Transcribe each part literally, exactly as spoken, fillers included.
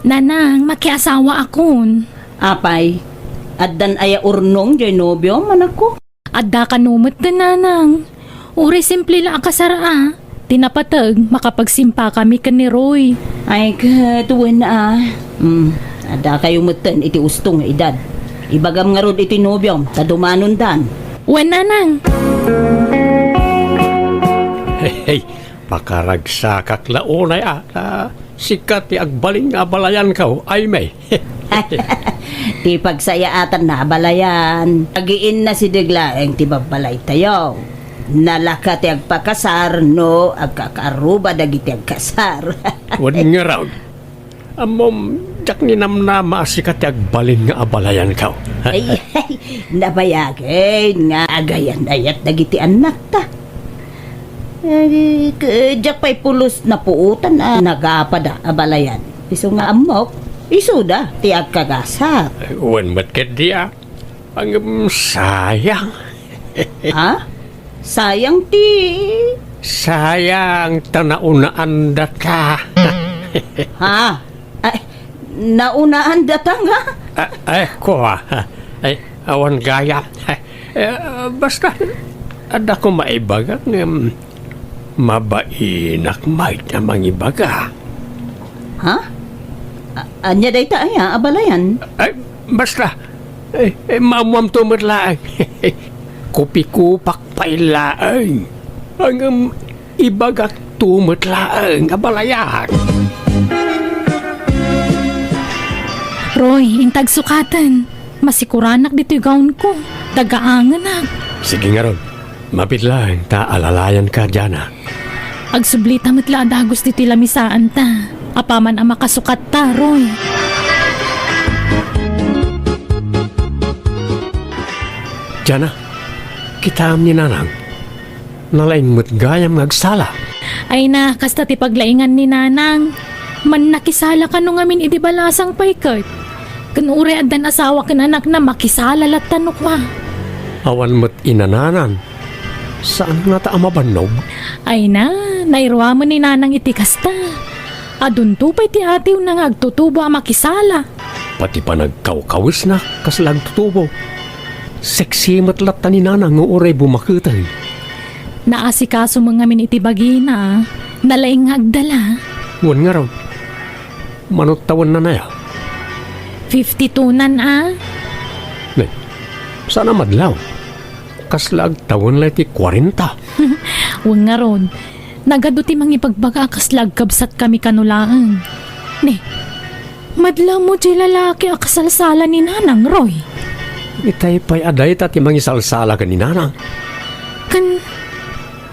Nanang, makiasawaakon. Apay, addan aya urnong jay nobiom, anakko? Adda kano metten, nanang. Uray simple la a kasar a, ti napateg, makapagsimpakami ken ni Roy. Ay, ket wen a. Hmm, adda kayo metten iti usto nga edad. Ibagam ngarud iti nobiom, ta dumanondan. Wen, nanang. Hey, hey, pakaragsakak la unay a, ta sika ti agbalin nga abalayanko, Aimee. Ti pagsayaatanna, abalayan. Agiinnasideg laeng ti babbalaytayo. Nalaka ti agpakasar no agkakaarruba dagiti agkasar. Wen ngarud. Ammom, diak ninamnama a sika ti agbalin nga abalayanko. Ay, ay, nabayagen nga agayan-ayat dagiti annakta. Eh, k-, diak pay pulos napuotan a nagapada, abalayan. Isu nga ammok, isuda ti agkagasat. Wen met ketdi a. Ngem sayang. Ha? Sayang ti Sayang ta naunaandata. Ha? Ay, naunaandata nga? A-, ay, kua. Ay, awan gayam. Eh, basta, adda ko maibaga ngem mabainak met a mangibaga. Ha? A-, ania dayta aya, abalayan? Ay, basta. Ay, ay, maammoamto met laeng. Kupikupak pay laeng. Ngem ibagakto met laeng, abalayan. Roy, intag sukaten. Masikuranak ditoy gawnko. Tagaangenak. Sige ngarud. Mabiit laeng ta alalayanka, Jana. Agsublita met la a dagus ditoy lamisaanta. Apaman a makasukatta, Roy. Jana, kitaem ni Nanang. Nalaing met gayam nga agsala. Ay na, kasta ti paglaingan ni Nanang. Mannakisala kano ngamin idi balasang pay ket. Ken uray addan asawa ken anakna, makisala latta no kua. Awan met inananan. Saan ngata a mabannog? Ay na, nairuamen ni Nanang iti kasta. Adunto pay ti atiwna nga agtutubo a makisala. Pati panagkawkawisna, kasla agtutubo. Sexy met latta ni Nanang nga uray bumaketeng. Naasikaso met ngamin iti bagina, nalaing nga agdala. Wen ngarud, mano tawenna aya? Fifty-two-nan a. Ne, saan a madlaw? Kasla agtawen la iti kuarenta. Wen ngarud, nagadu ti mangibagbaga a kasla agkabsatkami kano laeng. Ne, madlawmo ti lalaki a kasalsala ni Nanang, Roy. Itay pay a dayta ti mangisalsala ken ni Nanang. Ken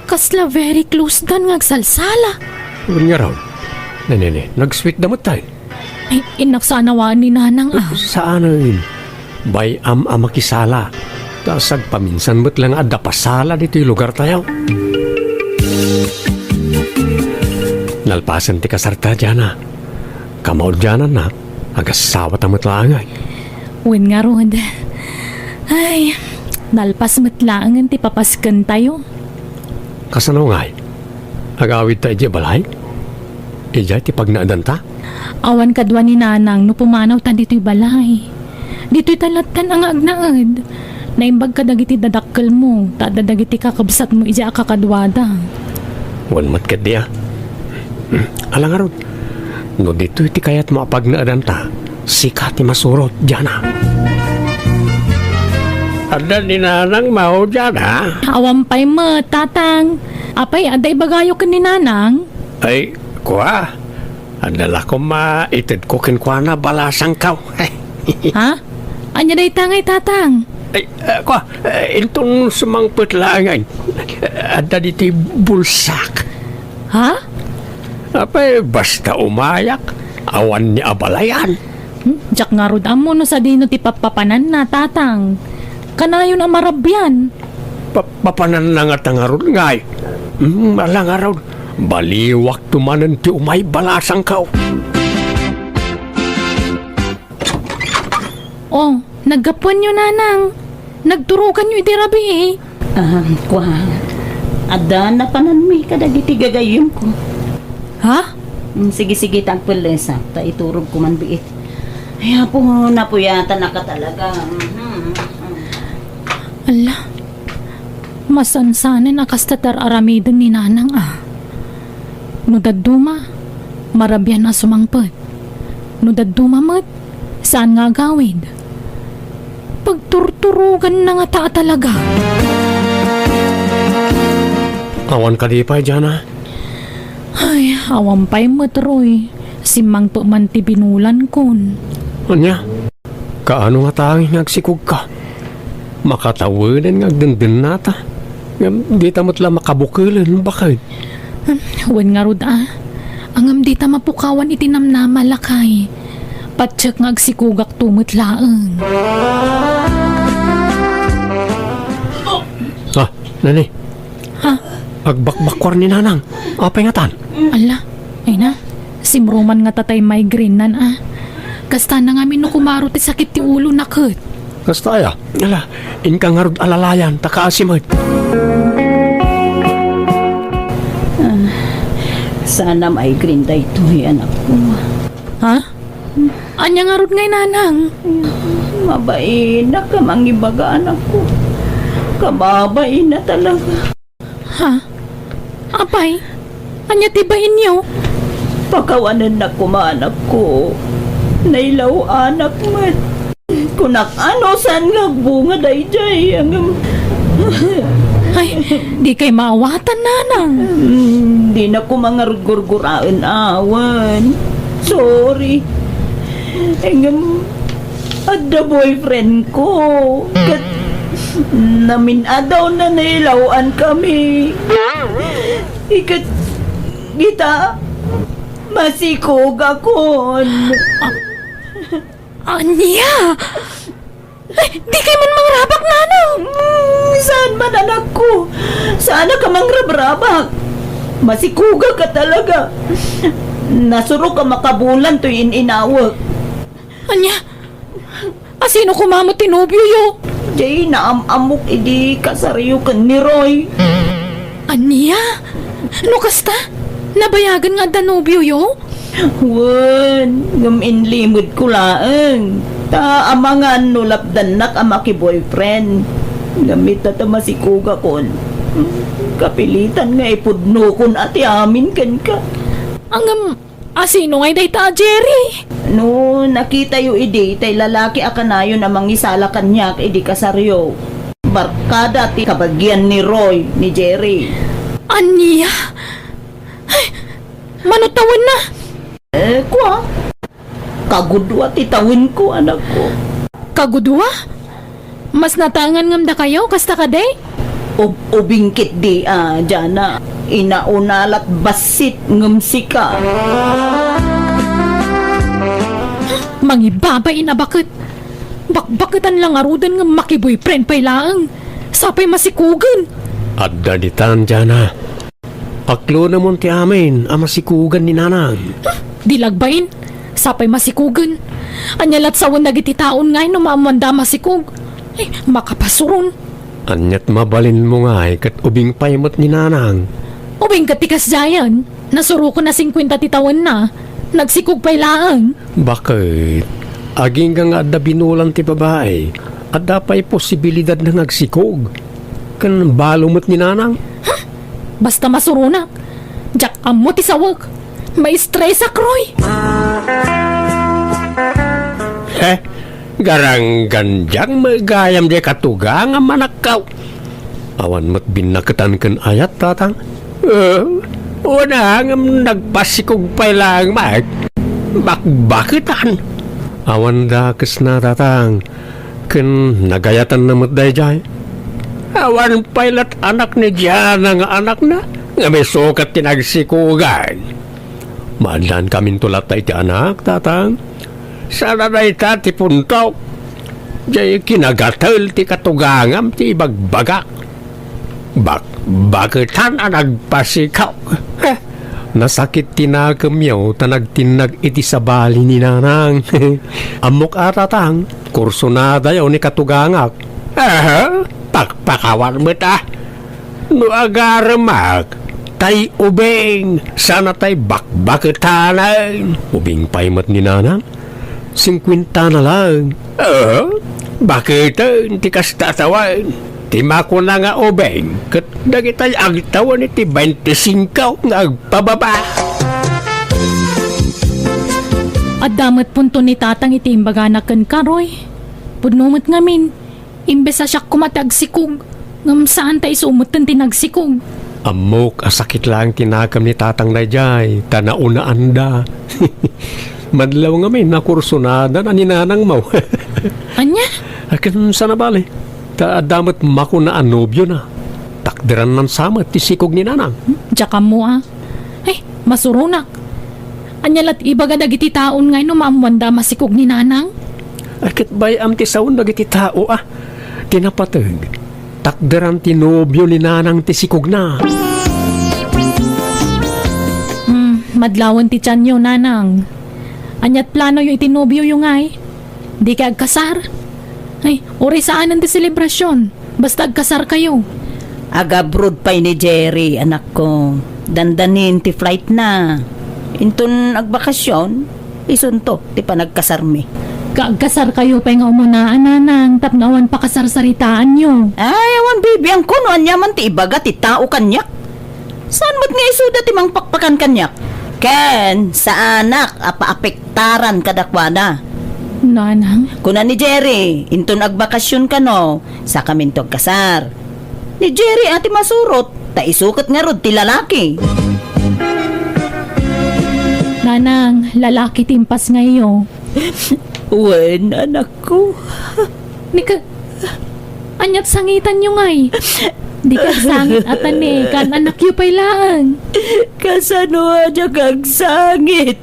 kasla very close-dan nga agsalsala. Wen ngarud. Ne, ne, ne, nagsweet da met tay. Ay, innak saan a waan ni Nanang a. Saanen. Bay-am a makisala. Ta sagpaminsan met la nga adda pasala ditoy lugartayo. Nalpasen ti kasarta, Jana. Kamaudiananna, agasawata met laeng ay. Wen ngarud. Ay, nalpas met laengen ti papaskentayo. Kasano ngay? Agawidta idiay balay? Idiay ti pagnaedanta? Awan kadua ni Nanang no pumanawta ditoy balay. Ditoyta lattan a nga agnaed. Naimbag kadagiti dadakkelmo, ta adda dagiti kakabsatmo idiay a kakaduada. Wen met ketdi a. Ala ngarud, no ditoy ti kayatmo a pagnaedanta, sika ti masurot, Jana. Adda ni Nanang mao, Jana? Awan pay met, Tatang. Apay, adda ibagayo ken ni Nanang? Ay, kua. Adda la koma itedko kenkuana balasangko. Ha? Ania dayta ngay, Tatang? Ay, ah, kua, ah, inton sumangpet laeng, adda ditoy bulsak. Ha? Apay, basta umayak, awan ni abalayan. Hmm, diak ngarud ammo no sadino ti pappapananna, Tatang. Kanayon a marabian. Pa-, papananna ngata ngarud ngay. Hmm, ala ngarud. Baliwakto manen ti umay balasangko. Oh, naggapuanyo, Nanang. Nagturokanyo iti rabii. Ah, kua. Adda napananmi kadagiti gagayyemko. Ha? Mm, sige, sige, ta agpellesak, ta iturogko man biit. Ay, Apo, napuyatanaka talaga. Mhm. Ala, masansanen a kasta ti ar-aramiden ni Nanang, a. No dadduma, marabian a sumangpet. No dadduma met, saan nga agawid. Pagturturoganna ngata a talaga. Awan kadi pay, Jana? Ay, awan pay met, Roy. Simmangpet man ti binulankon. Ania? Kaano nga tanging nga agsikogka? Makataweden nga agdendennata. Ngem dita met la makabukelen, baket. Hmm, wen ngarud a. Ngem dita mapukawan iti namnama, lakay. Patiek nga agsikogakto met laeng. Ah, nani? Ha? Agbakbakkuar ni Nanang. Apay ngatan? Ala, ay na. Simruman ngata tay migraine nan, a. Kasta na ngamin no kumaro ti sakit ti ulona ket. Kasta aya? Ala, inka ngarud alalayan, ta kaasi met. Ah, sana migraine daytoy, anakko. Ha? Ania ngarud ngay, Nanang? Mabainak a mangibaga, anakko. Kababain na talaga. Ha? Apay? Ania ti bainyo? Pakawanennak koma, anakko. Nailaw-anak met. Kunak, ano saan nga agbunga daydiay? Ngem, ay, di kay maawatan, Nanang. Hmm, dinak koma ngarud gurguraen awan. Sorry. Ngem, adda boyfriend ko. Ket namin-adaw na nailaw-an kami. Iket, kita, masikogakon. Ania? Ay, di kay man mangrabak, Nanang! Mm, saan man, anakko? Saan ka mangrabrabak? Masikogak ka talaga. Nasurok a makabulan toy in-inawek. Ania? Asino koma met ti nobioyo? Jay, naam-amok idi kasaryo ken ni Roy. Ania? No kasta, nabayagen nga adda nobioyo? Wen, ngem inlimedko laeng. Ta amangan no lapdannak a maki-boyfriend. Ngem ita ta masikogakon. Kapilitan nga ipudnokon a ti amin kenka. Ngem, asino ngay dayta a Jerry? No nakitayo idi, tay lalaki a kanayon a mangisala kaniak idi kasaryo. Barkada ti kabagian ni Roy, ni Jerry. Ania? Ay, mano tawenna? Eh, kua? Kagudua ti tawenko, anakko. Kagudua? Mas natangan ngem dakayo, kasta kadi? Ub-, ubing ketdi, a, Jana. Inauna lat bassit ngem sika. Mangibabain a baket. Bakbaketan la ngaruden ngem maki-boyfriend pay laeng. Sapay masikogen. Adda ditan, Jana. Paklonemon ti amin a masikogan ni Nanang. Di lagbain, sapay masikogan. Ania lat sawen dagiti taon ngay no maammoanda a masikog? Ay, makapasuron. Aniat mabalinmo ngay ket ubing pay met ni Nanang? Ubing ket ti kasdiayen, nasurokon a singkuenta ti tawenna, nagsikog pay laeng. Baket, agingga nga adda binulan ti babai, adda pay posibilidadna nga agsikog. Ken balo met ni Nanang. Ha? Basta masuronak. Diak ammo ti sawek. Maistresak, Roy. He? Garanggan diak met gayam diay katugangam, anakko. Awan met binnaketan ken ayat, tatang. Eh, wen a ngem nagpasikog pay laeng met. Bakbaketan. Awan dakesna, tatang. Ken nagayatanna met daydiay. Awan pay lat anak ni Jana nga anakna, ngem isu ket ti nagsikogan. Maaddaankaminto latta iti anak, tatang. Saan a dayta ti puntok. Diay kinagatel ti katugangam ti ibagbagak. Bakbaketan a nagpasikog. Heh, nasakit ti nakemyo ta nagtinnag iti sabali ni Nanang. Ammok a, tatang, kursunadayo ni katugangak. Aha, pakpakawan met a. No agaremak, tay ubing, sana tay bakbaketanan. Ubing pay met ni Nanang, singkuentana laeng. Ah, baketen ti kasta a tawen. Ti makuna nga ubing, ket dagitay agtawen iti baintisingko nga agpababa. Adda met punto ni Tatang iti imbagana kenka, Roy. Pudno met ngamin, imbes a siak koma ti agsikog, ngem saan ta isu metten ti nagsikog. Ammok a sakit laeng ti nakemna ni Tatang daydiay, ta naunaanda. Madlaw ngamin, nakursunada na ni Nanangmo. Ania? Akin sana bale, ta adda met makuna a nobiona. Takderanna sa met ti sikog ni Nanang. Diak ammo a. Ay, masuronak. Ania la't ibaga dagiti taon nga no maammoanda a masikog ni Nanang? Ay, ket bay-am ti sawen dagiti tao a. Ti napateg, takderan ti nobio ni Nanang ti sikogna. Hmm, madlawen ti tianyo, Nanang. Ania't planoyo iti nobioyo ngay? Dikay agkasar? Ay, uray saanen ti selebrasion. Basta agkasarkayo. Agabroad pay ni Jerry, anakko. Dandanin ti flightna. Inton agbakasyon, isunto ti panagkasarmi. Kaagkasarkayo pay nga umuna, a Nanang, tapno awan pakasarsaritaanyo. Ay, awan bibiangko no ania man ti ibaga ti tao kaniak. Saan met nga isuda ti mangpakpakan kaniak? Ken saanak a paapektaran kadakuada. Nanang? Kuna ni Jerry, inton agbakasyon kano, sakaminto agkasar. Ni Jerry a ti masurot, ta isu ket ngarud ti lalaki. Nanang, lalaki ti impasngayyo. Wen, anakko. Ni ka-, ania't sangitanyo ngay? Dikay sangit a tanekan, anakyo pay laeng. Kasano a diak agsangit?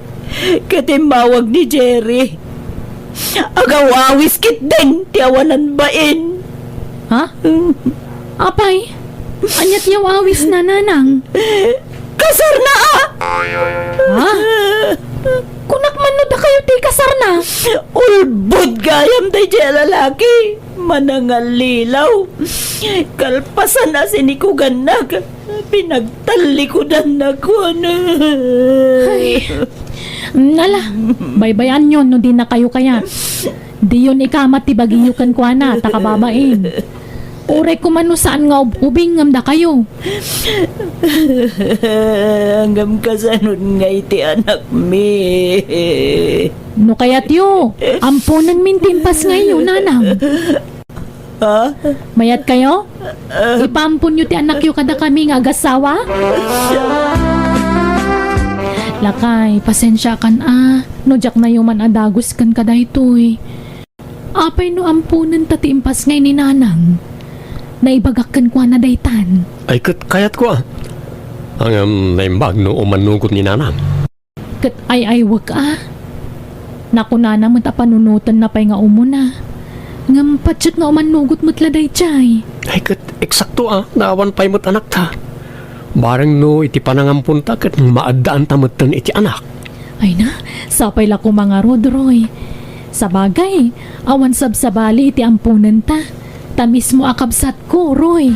Ket immawag ni Jerry. Agaw-awis ketdin ti awanan bain. Ha? Apay? Ania't yaw-awisna, Nanang? Kasarna a! Ha? Kunak man no dakayo ti kasarna? Ulbod gayam daydiay a lalaki. Manangallilaw. Kalpasan a sinikugannak, pinagtallikudannak. Ay. Nala, baybay-anyon no dinakayo kayat. Diyon ikamat ti bagiyo kenkuana, ta kababain. Uray koma no saan nga ub-ubing ngem dakayo. Ngem kasanon ngay ti anakmi? No kayatyo, amponenmin ti impasngayyo, Nanang. Ha? Mayat kayo? Ipaamponyo ti anakyo kadakami nga agassawa? Lakay, pasensiakan a, no diak nayoman a dagus kenka daytoy. Apay no amponenta ti impasngay ni Nanang? Naibagak kenkuana daytan. Ay, ket kayatko a. Ngem naimbag no umannugot ni Nanang. Ket ay-aywek a. Nakunana met a panunotenna pay nga umuna. Ngem patiek nga umannugot met la daydiay. Ay, ket eksakto a, naawan pay met anakta. Bareng no iti panangamponta ket maaddaanta metten iti anak. Ay na, sapay la koma ngarud, Roy. Sabagay, awan sabsabali iti amponenta, ta mismo a kabsatko, Roy.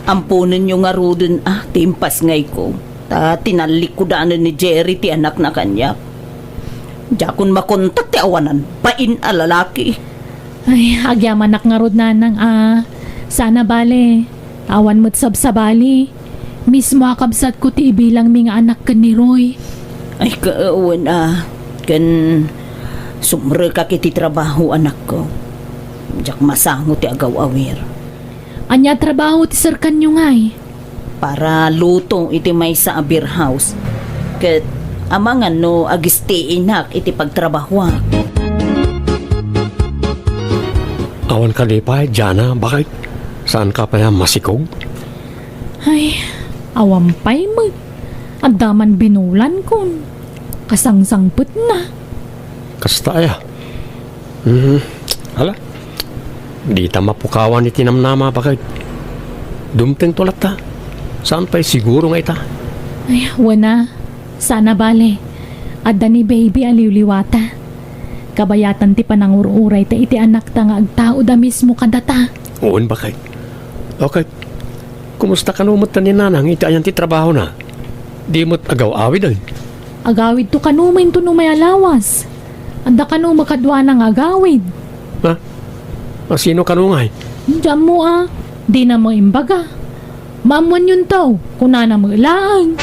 Amponenyo ngaruden a ti impasngayko, ta tinallikudanen ni Jerry ti anakna kaniak. Diakon makontak ti awanan bain a lalaki. Ay, agyamanak ngarud, Nanang a. Sana bale, awan met sabsabali. Mismo a kabsatko ti ibilangmi nga anak ken ni Roy. Ay, ka-, wen a, ken sumrekak iti trabaho, anakko. Diak masango ti agaw-awir. Ania a trabaho ti serkanyo ngay? Para luto iti maysa a beer house. Ket amangan no agistiinak iti pagtrabahoak. Awan kadi pay, Jana, bakit? Saan ka pay a masikog? Ay, awan pay met. Adda man binulan kon kasangsangpetna. Kasta aya. Mhm. Hala. Dita mapukawan iti namnama, bakit? Dumtengto latta. Saan pay siguro nga ita? Ay, wen a. Sana bale. Adda ni baby a liwliwata. Kabayatan ti panangur-urayta iti anakta nga agtaud a mismo kadata. Wen, bakit? Okay. Kumusta kano met ni Nanang iti ayan ti trabahona? Di met agaw-awiden? Agawidto kano met inton umay a lawas. Adda kano makaduana nga agawid. Ha? A, sino kano ngay? Di ammo a, dina met imbaga. Maammoanyonto, kunana met laeng.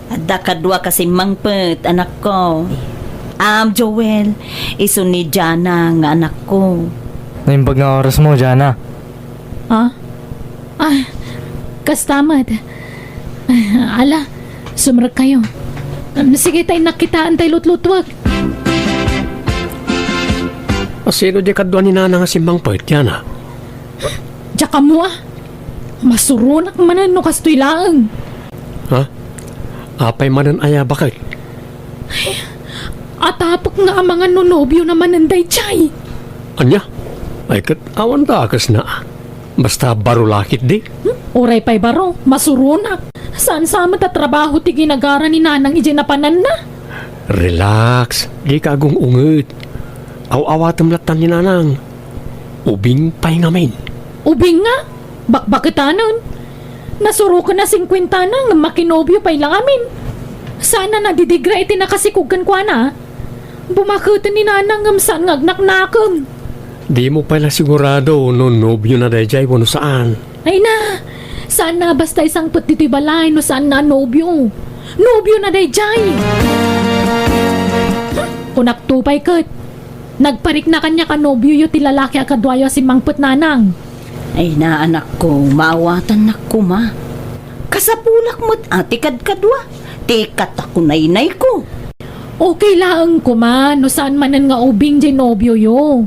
Adda kadua ka simmangpet, anakko. Am, Joel, isu ni Jana nga anakko. Naimbag nga orasmo, Jana. Ah? Ah, kasta met. Ala, sumrekkayo. Um, sige, ta innak kitaen tay lutlutuek. A, sino di kadua ni Nana nga simmangpet, Jana? Diak ammo a. Masuronak manen no kastoy laeng. Ha? Apay manen aya, baket? Ay, atapek nga amangan no nobiona manen daydiay. Ania? Ay, ket awan dakesna. Basta baro la ketdi. Hmm? Uray pay baro, masuronak. Saan sa met a trabaho ti ginagara ni Nanang idiay napananna? Relax, dika agung-unget. Aw-awatem latta ni Nanang. Ubing pay ngamin. Ubing nga? Bakbaketanen. Nasuroken a singkuentana ngem makinobio pay la ngamin. Saan a nadidigra iti nakasikog kenkuana. Bumaketen ni Nanang ngem saan nga agnaknakem. Dimo pay la sigurado no nobiona daydiay wenno saan. Ay na, saan na basta isangpet ditoy balay no saan na a nobio. Nobiona daydiay. Hmm, kunakto pay ket. Nagparikna kaniak a nobioyo ti lalaki a kaduayo a simmangpet, Nanang. Ay na, anakko, maawatannak koma. Kasapulak met a ti kadkadua, ti ikatakunaynayko. Okay laeng koma no saan manen nga ubing diay nobioyo.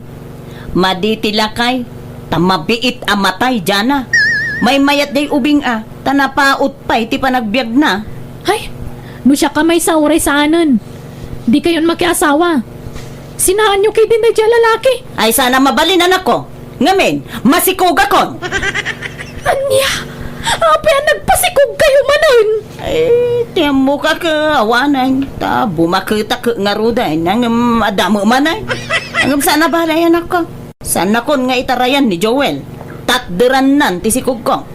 Madi ti lakay, ta mabiit a matay, Jana. Maymayat diay ubing a, ta napaut pay ti panagbiagna. Ay, no siak a maysa uray saanen. Dikayon makiasawa. Sinaanyo ketdin daydiay a lalaki. Ay, saan a mabalin, anakko. Ngamin, masikogakon. Ania? Apay a nagpasikogkayo manen? Ay, ti ammok a ket awanen. Ta bumaketak ngaruden. Ngem adda met manen. Ngem saan a balay, anakko. Saannakon nga itarayan ni Joel. Tatderannan ti sikogko.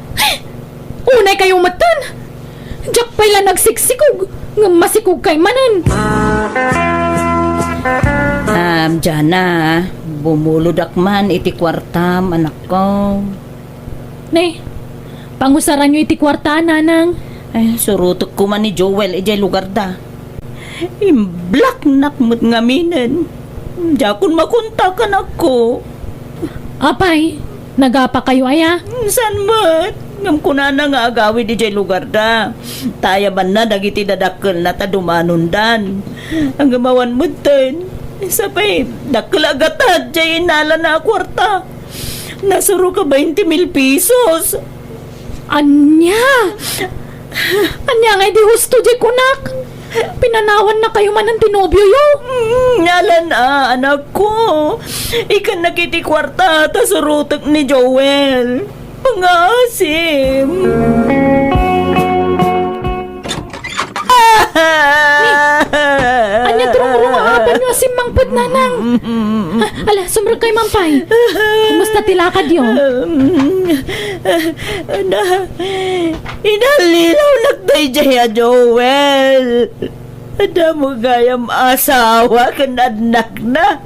Unaykayo metten! Diak pay la nagsiksikog, ngem masikogkay manen. Am, Jana, bumulodak man iti kuartam, anakko. Ne, pangusaranyo iti kuarta, Nanang. Ay, surotek koma ni Joel idiay lugarda. Imblaknak met ngaminen. Diakon makontak, anakko. Apay, nagapakayo aya? Saan met? Ngem kunana nga agawid idiay lugarda. Ta ayabanna dagiti dadakkelna ta dumanondan. Ngem awan metten. Sapay, dakkel a gatad diay innalana a kuarta. Nasurok a bainte mil pesos. Ania? Ania ngay di husto diay kunak? Pinanawannakayo manen ti nobioyo? Mm, alan a, anakko. Ikkannak iti kuarta ta surotek ni Joel. Pangasim. Ania ti rumruma-apanyo a simmangpet, Nanang? Ah, ala, sumrekkay man pay. Kumusta ti lakadyo? Na, inallilawnak daydiay a Joel. Adda met gayam asawa ken annakna.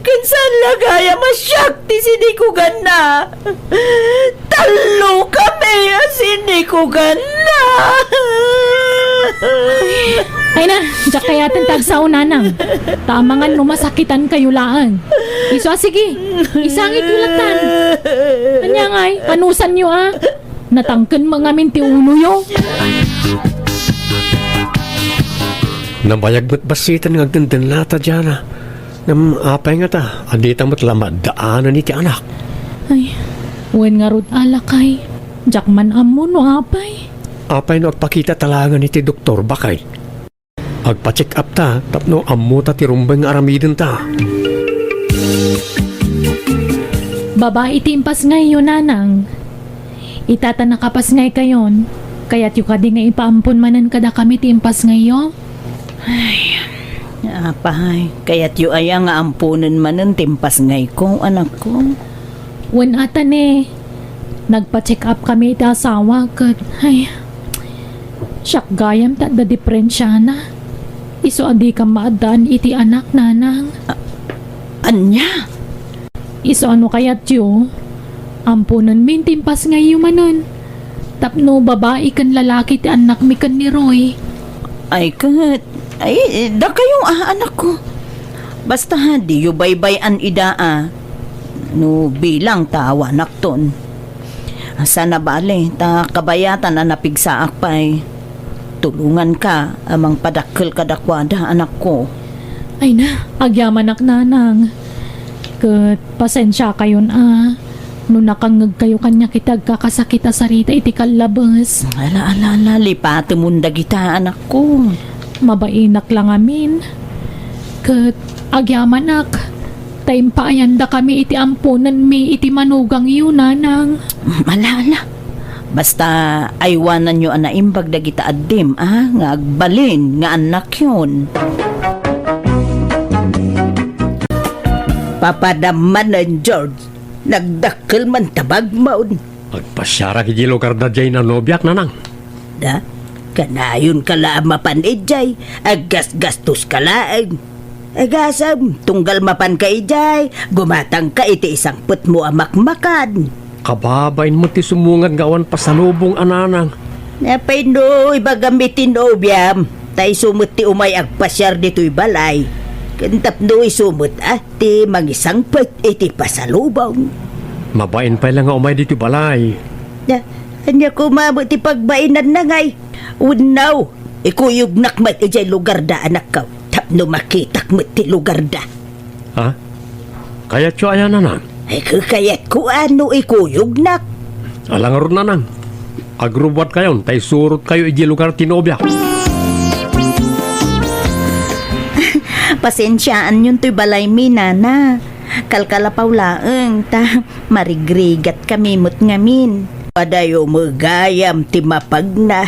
Ken saan la gayam a siak ti sinikuganna. Tallo kami a sinikuganna. Ay na, diak kayaten ti agsao, Nanang. Ta amangan no masakitankayo laeng. Isu a, sige, isangityo lattan. Ania ngay, kanusanyo a? Natangken met ngamin ti uloyo. Nabayag met bassiten nga agdendennata, Jana. Ngem apay ngata a dita met la maaddaanen iti anak? Ay, wen ngarud a, lakay. Diak man ammo no apay. Apay no agpakitata laengen iti doktor, baket? Agpa-check up ta tapno ammota ti rumbeng nga aramidenta. Babai ti impasngayyo, Nanang. Ita ta nakapasngaykayon, kayatyo kadi nga ipaampon manen kadakami ti impasngayyo? Ay, Apay, kayatyo aya nga amponen manen ti impasngayko, anakko? Wen a ta ne, nagpa-check up kami iti asawa ket, ay, siak gayam ta adda diferensiana. Isu a dika maaddaan iti anak, nanang. A-, ania? Isu a no kayatyo, amponenmin ti impasngayyo manen. Tapno babai ken lalaki ti annakmi ken ni Roy. Ay ket, ay, dakayo a, anakko. Basta, diyo baybay-an ida a. No bilang ta awanakton. Saan a bale, ta kabayatan a napigsaak pay. Tulonganka a mangpadakkel kadakuada, anakko. Ay na, agyamanak, nanang. Ket pasensiakayon a, no nakangngegkayo kaniak iti agkakasakit a sarita iti kallabes. Ala, ala, ala, lipatemon dagita, anakko. Mabainak la ngamin. Ket agyamanak, ta impaayandakami iti amponenmi iti manugangyo, nanang. Ala, ala. Basta aywananyo a naimbag dagita addim, a, nga agbalin nga annakyon. Papadam manen, George. Nagdakkel man ta bagmon. Agpasiarak iti lugarda diay nanobiak, nanang. Da, kanayonka la a mapan idiay, aggasgastoska laeng. Agasem, tunggal mapanka idiay, gumatangka iti isangpetmo a makmakan. Kababain met ti sumungad nga awan pasalubong a nanang. Apay no ibagam iti nobiam, ta isu met ti umay agpasiar ditoy balay. Ken tapno isu met a ti mangisangpet iti pasalubong. Mabain pay la nga umay ditoy balay. Na, ania koma met ti pagbainanna ngay? Wenno, ikuyognak met idiay lugarda, anakko, tapno makitak met ti lugarda. Ha? Kayatyo aya, nanang? Ay, kakayatko a no ikuyognak. Ala ngarud, nanang. Agrubbuatkayon ta isurotkayo idiay lugar ti nobia. Pasensiaanyon toy balaymi, nana. Kalkalapaw laeng, ta marigrigatkami met ngamin. Adayo met gayam ti mapagna.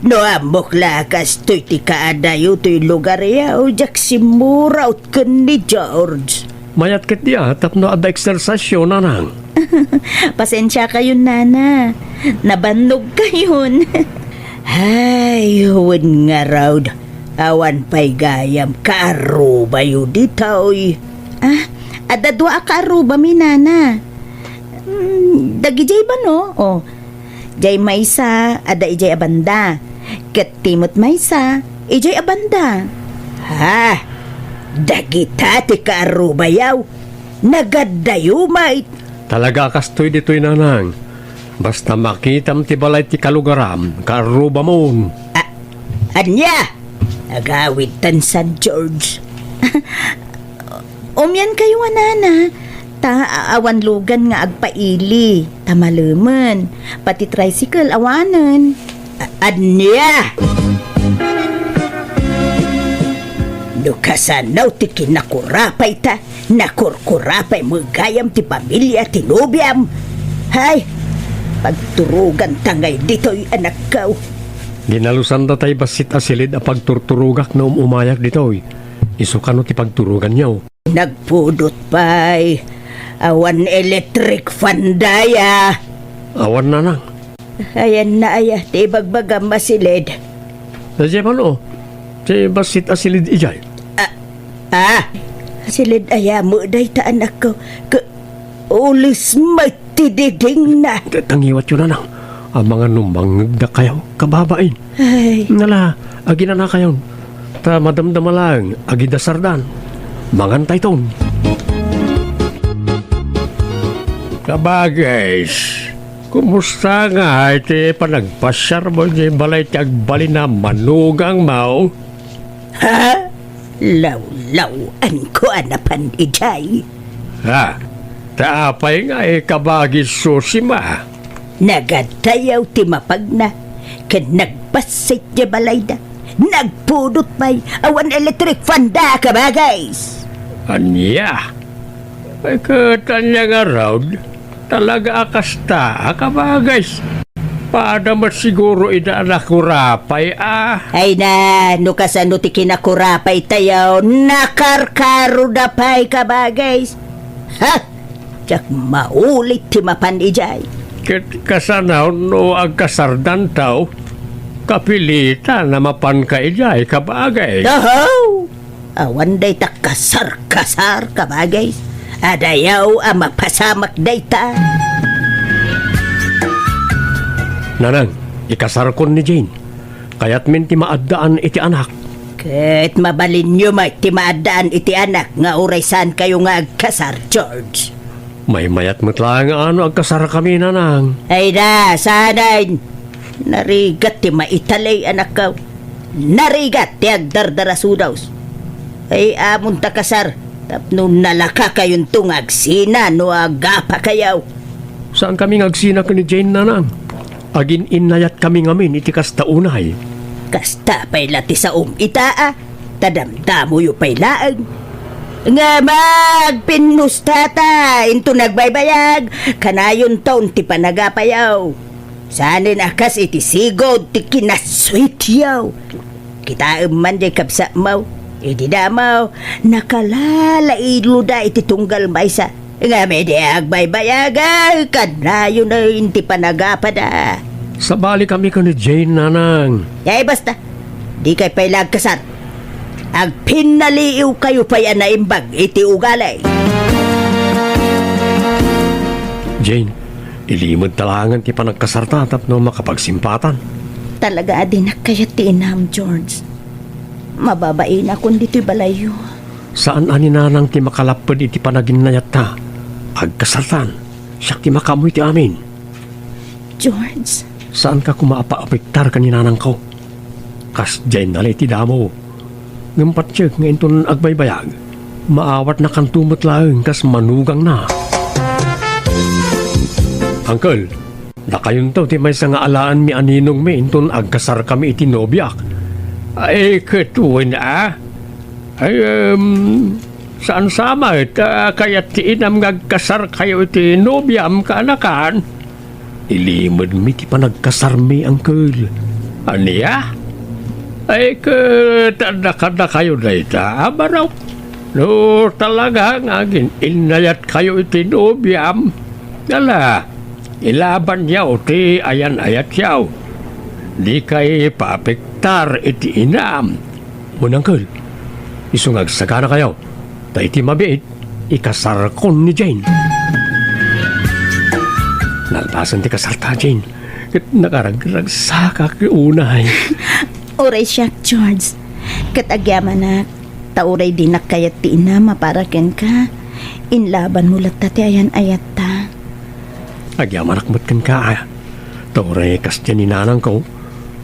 No ammok la a kastoy ti kaadayo toy lugaryo, diak simmuraot ken ni George. Mayat ketdi a tapno adda eksersisyo, nanang. Pasensiakayon, nana. Nabannogkayon. Ay, wen ngarud, awan pay gayam kaarrubayo ditoy. Ah, adda dua a kaarrubami, nana. Hmm, dagidiay bano? Oh, diay maysa, adda idiay a banda. Ket ti met maysa, idiay a banda. Ha? Dagita ti kaarrubayo? Nagaddayo met. Talaga a kastoy ditoy, nanang. Basta makitam ti balay ti kalugaram, kaarrubamon. A-, ania? Agawidtan San George. Umiankayo a, nana, ta a-, awan lugan nga agpaili, ta malemen, pati tricycle awanen. A-, ania? No kasano ti kinakurapayta, nakurkurapay met gayam ti pamilia ti nobiam. Hay, pagturoganta ngay ditoy, anakko. Ginalusanda tay bassit a silid a pagturturogak no um-umayak ditoy. Isu kano ti pagturoganyo? Nagpudot pay. Awan electric fan daya. Awan, nanang. Ayanna aya ti ibagbagam a silid? Daydiay man, o. Ti bassit a silid idiay. Ah, ah. Silid aya met dayta, anakko? Ke-, ules met ti didingna. Ta-, tangiwatyo, nanang. Amangan no mangngegdakayo, kababain. Ay. Nala, aginanakayon. Ta madamdama laeng, agidasardan. Mangantayton. Kabagis, kumusta ngay ti panagpasiarmo idiay balay ti agbalin a manugangmo? Ha? Lawlaw-anko a napan idiay. Ha? Ta apay ngay, kabagis Susima? Nagaddayaw ti mapagna, ken nagbassit ti balayda. Nagpudot pay, awan electric fan da, kabagis. Ania? Ay, ket ania ngarud? Talaga a kasta a kabagis. Pada met siguro ida a nakurapay a. Ay na, no kasano ti kinakurapay tayo, nakarkaroda pay, kabagis. Ha? Diak maulit ti mapan idiay. Ket kasano no agkasardanto, kapilitan a mapanka idiay, kabagis. Oho! Awan dayta kasar-kasar, kabagis. Adayaw a mapasamak dayta. Nanang, ikasarkon ni Jane. Kayatmin ti maaddaan iti anak. Ket mabalinyo met ti maaddaan iti anak nga uray saankayo nga agkasar, George. Maymayat met laeng a no agkasarkami, nanang. Ay da, saanen. Narigat ti maitalek, anakko. Narigat ti agdardarasudos. Ay, amonta kasar, tapno nalakakayonto nga agsina no agapakayo. Saankami nga agsina ken ni Jane, nanang. Agin-innayatkami ngamin iti kasta unay. Kasta pay la ti saom ita a, ta damdamoyo pay laeng. Ngem agpinnustata, inton agbaybayag, kanayonton ti panagapayo. Saanen a kas iti sigud ti kinassuityo. Kitaem man diay kabsatmo, idi damo, nakalalailo da iti tunggal maysa. Ngem idi agbaybayag, ay, kanayon ti panagapada. Sabalikami ken ni Jane, nanang. Ay, basta. Dikay pay la agkasar. Agpinnaliiwkayo pay a naimbag iti ugali. Jane, ilimedta laengen ti panagkasarta tapno makapagsimpatan. Talaga a dinak kayat ti inam, George. Mababainakon ditoy balayyo. Saan a ni nanang ti makalapped iti panaginnayatta. Agkasartan, siak ti makaammo iti amin. George? Saanka koma a paapektar ken ni nanangko. Kasdiay nala iti damo. Ngem patiek nga inton agbaybayag, maawatnakanto met laeng kas manugangna. Uncle, dakayonto ti maysa nga alaenmi a ninongmi inton agkasarkami iti nobiak. Ay, ket wen a? Ay, em, saan sa met a kayat ti inam nga agkasarkayo iti nobiam, kaanakan? Ilimedmi ti panagkasarmi, uncle. Ania? Ay, ket adda kadakayo dayta a barok. No talaga nga agin-innayatkayo iti nobiam, ala, ilabanyo ti ayan-ayatyo. Dikay paapektar iti inam. Wen, uncle, isu nga agsaganakayo, ta iti mabiit, ikasarkon ni Jane. Nalpasen ti kasarta, Jane, ket nakaragragsakak unay. Uray siak, George. Ket agyamanak, ta uray dinak kayat ti inam a para kenka, inlabanmo latta ti ayan-ayatta. Agyamanak met kenka, a, ta uray kasdiay ni nanangko,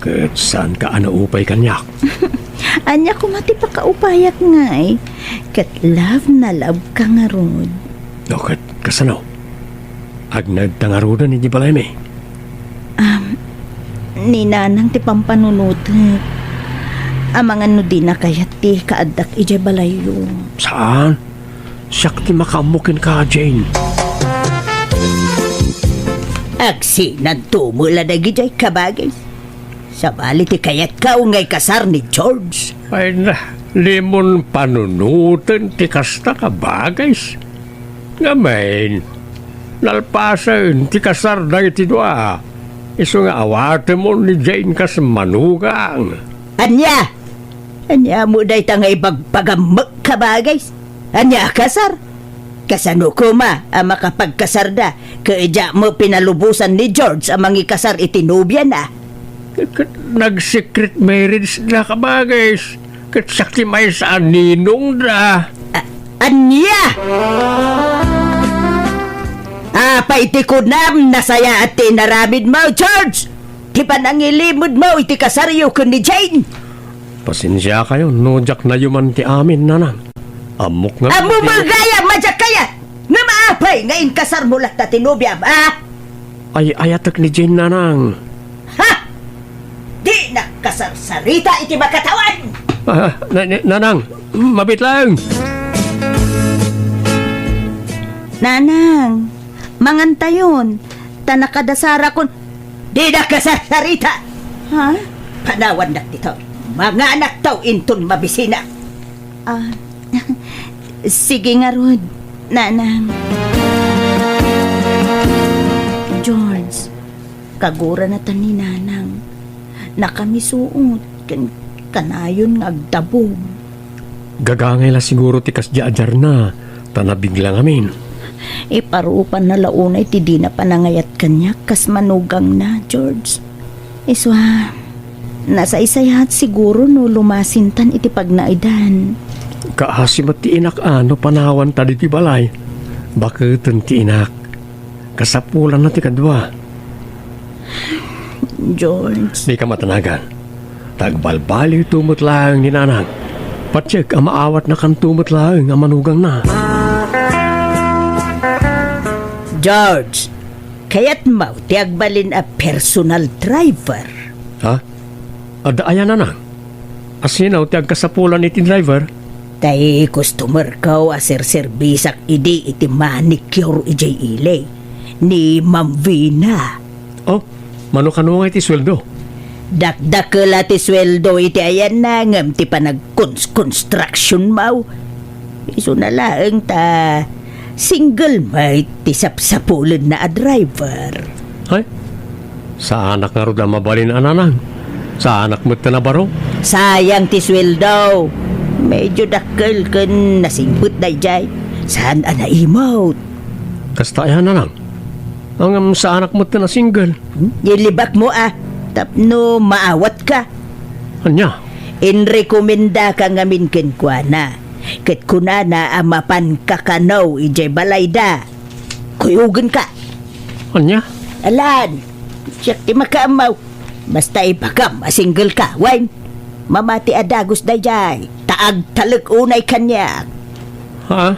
ket saanka a naupay kaniak. Ania koma ti pakaupayak ngay? Ket love na love ka ngarud. No ket kasano? Agnaedta ngaruden iti balaymi? Am, ni nanang ti pampanunotek. Amangan no dina kayat ti kaaddak idiay balayyo. Saan? Siak ti makaammo kenka, Jane. Agsinanto met la dagidiay, kabagis. Sabali ti kayatko nga ikasar ni George. Ay na, dimon panunoten ti kasta, kabagis. Ngamin, nalpasen ti kasar dagiti dua. Isu nga awatemon ni Jane kas manugang. Ania? Ania met dayta nga ibagbagam met, kabagis? Ania a kasar? Kasano koma a makapagkasarda ket diak met pinalubosan ni George a mangikasar iti nobiana? Ket nag-secret marriage da, kabagis. Ket siak ti maysa a ninongda. A-, ania? Apay ti kunam, nasayaat ti inaramidmo, George? Ti panangilimedmo iti kasaryo ken ni Jane? Pasensiakayo no diak nayuman ti amin, nanang. Ammok nga... Ammom gayam a diak kayat! Ngem apay nga inkasarmo latta ti nobiam, a? Ay-ayatek ni Jane, nanang. Ha? Dinak kasarsarita iti makatawan! Ah, na-, na-, nanang, mabiit laeng. Nanang, mangantayon, ta nakadasarakon. Dida kasarsarita! Ha? Panawannak ditoy. Manganakto inton mabisinak. Ah, sige ngarud, Nanang. George, kagurana ta ni Nanang. Nakamisuot ken kanayon nga agdabog. Gagangay la siguro ti kasdiay a diarna, ta nabigla ngamin. Iparupanna la unay ti dina panangayat kaniak kas manugangna, George. Isua, nasaysayaat siguro no lumasintan iti pagnaedan. Kaasi met ti inak a no panawanta ditoy balay. Baketen ti inak. Kasapulanna ti kadua. George. Dika matanagan. Ta agbalbaliwto met laeng ni Nanang. Patiek a maawatnakanto met laeng a manugangna. George, kayatmo ti agbalin a personal driver? Ha? Adda aya, Nanang? Asino ti agkasapulan iti driver? Tay customerko a serserbisak idi iti manicure idiay ili, ni Ma'am Vina. Oh, mano kano nga iti sueldo? Dakdakkel a ti sueldo iti ayanna ngem ti panagkons-construction mo. Isuna laeng ta single met ti sapsapulenna a driver. Ay, saanak ngarud a mabalin a Nanang. Saanak met a baro. Sayang ti sueldo. Medyo dakkel ken nasingpet daydiay. Saan a naimut. Kasta aya, Nanang. Ngem saanak met a single. Ilibakmo a, tapno maawatka. Ania? Inrekomendaka ngamin kenkuana. Ket kunana a mapanka kano idiay balayda. Kuyogenka. Ania? Alan, siak ti makaammo. Basta ibagam a single ka, wen? Mamati a dagus daydiay, ta agtalek unay kaniak. Ha?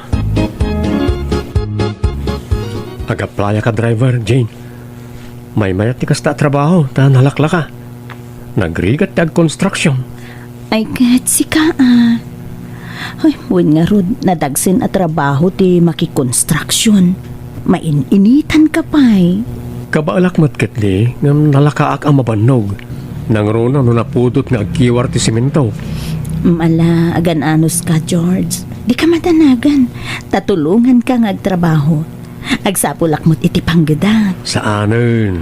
Ag-applyak a driver, Jane. Maymayat ti kasta a trabaho, ta nalaklaka. Nagrigat ti agkonstruksyon. Ay, ket sika, a. Ay, wen ngarud, nadagsen a trabaho ti makikonstruksyon. Main-initanka pay. Kabaelak met ketdi, ngem nalakaak a mabannog. Nangruna no napudot nga agkiwar ti semento. Mala, agan-anuska, George. Dika madanagan. Ta tulonganka nga agtrabaho. Agsapulak met iti panggedak. Saanen.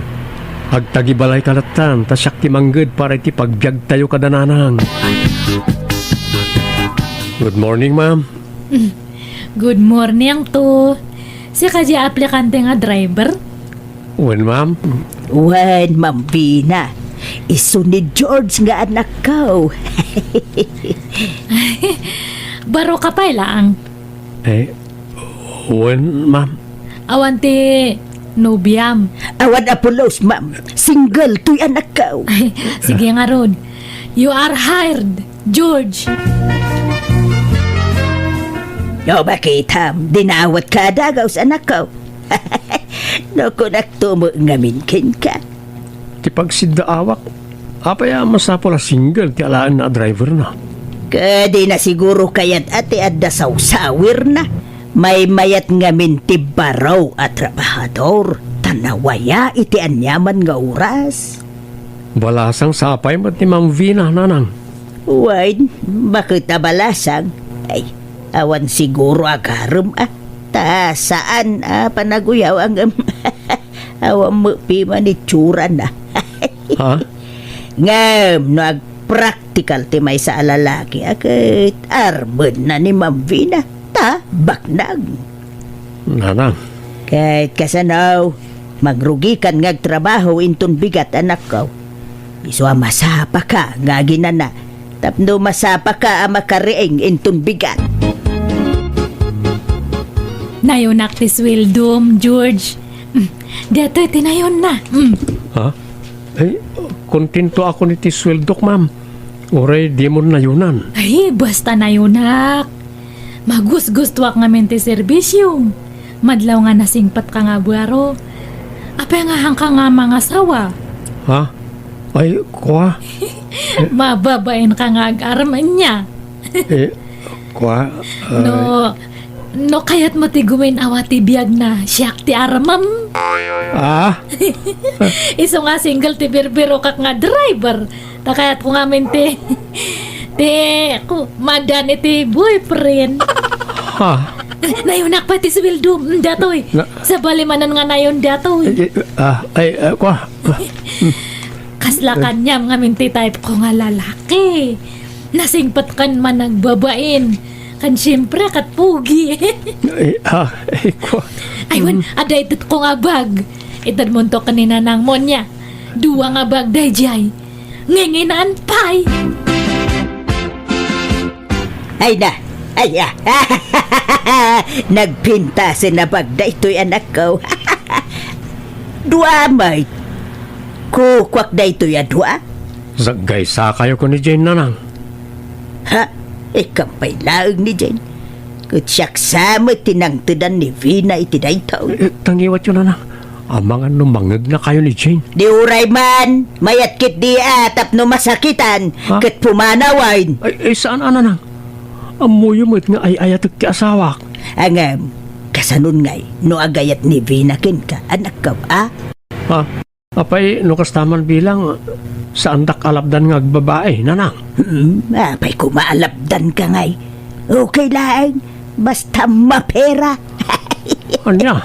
Agtagibalayka lattan, ta siak ti mangged para iti pagbiagtayo kada Nanang. Good morning, ma'am. Good morning to. Sika di aplikante nga driver? Wen, ma'am. Wen, Ma'am Vina. Isu ni George nga anakko. Baro ka pay laang. Eh, wen, ma'am. Awan ti nobiam? Awan a pulos, ma'am. Single toy anakko. Sige ngarud. You are hired, George. No, bakitam, dinawatka a dagus, anakko. No, kunakto met ngamin kenka. Ti pagsiddaawak, apay a masapul a single ti alaenna a driverna? Ket dina siguro kayat a ti adda sawsawirna. Maymayat ngamin ti baro a trabahador, ta nawaya iti aniaman nga oras. Balasang sapay met ni Ma'am Vina, Nanang. Wen, baket a balasang. Ay, awan siguro agarem a. Ta saan a panaguyaw ngem awan met piman itsurana. Ha? Ngem no agpraktikal ti maysa a lalaki, a ket armenna ni Ma'am Vina, ta baknang. Nanang. Ket kasano, mangrugikan nga agtrabaho inton bigat, anakko. Isu a masapaka nga aginana, tapno masapaka a makariing inton bigat. Nayonak ti sueldom, George. Mm, datoy ti nayonna. Mm. Ha? Ay, kontento ako iti sueldok, ma'am. Uray dimon nayonan. Ay, basta nayonak. Magusgustuak ngamin ti serbisiom. Madlaw nga nasingpetka nga baro. Apay nga haanka nga mangasawa? Ha? Ay, kua? Mababainka nga agarem ania? Eh, kua? Ay. No, No kayatmo ti gumin-awa ti biagna, siak ti aramem. Ah? Isu nga single ti birbirokak nga driver. Ta kayatko ngamin ti, ti, ku-, madan iti boyfriend. Ha? Nayonak pay ti suweldo, mm, datoy. Na- Sabali manen nga nayon datoy. Eh, eh, ah, ay, ah, kwa. Kasla kaniam ngamin ti type ko nga lalaki. Nasingpet ken managbabain. Ken siyempre, ket pogi. Ay, ah, ay, kwa. Ay, wen, adda itedko nga bag. Itedmonto ken ni Nanang Monya. Dua nga bag daydiay. Nginginaan pay. Ay na, ay, ah. Nagpintasen a bag daytoy, anakko. Dua met. Kukuak daytoy a dua. Saggaysakayo ken ni Jane, Nanang. Ha? Ikam pay laeng ni Jane. Ket siak sa met ti nangtedan ni Vina iti dayta. Eh, tangiwatyo, Nanang. Amangan no mangegnakayo ni Jane. Di uray man, mayat ketdi a tapno masakitan, Ha? ket pumanawen. Ay, ay, saan a, Nanang? Ammoyo met nga ay-ayatek ti asawak. Ngem, kasanon ngay no agayat ni Vina kenka, anakko, a? Ha? Apay, no kasta man bilang, saandak a lapdan nga agbabai, Nanang? Hmm, apay koma a lapdanka ngay. Okay laeng, basta mapera. Ania?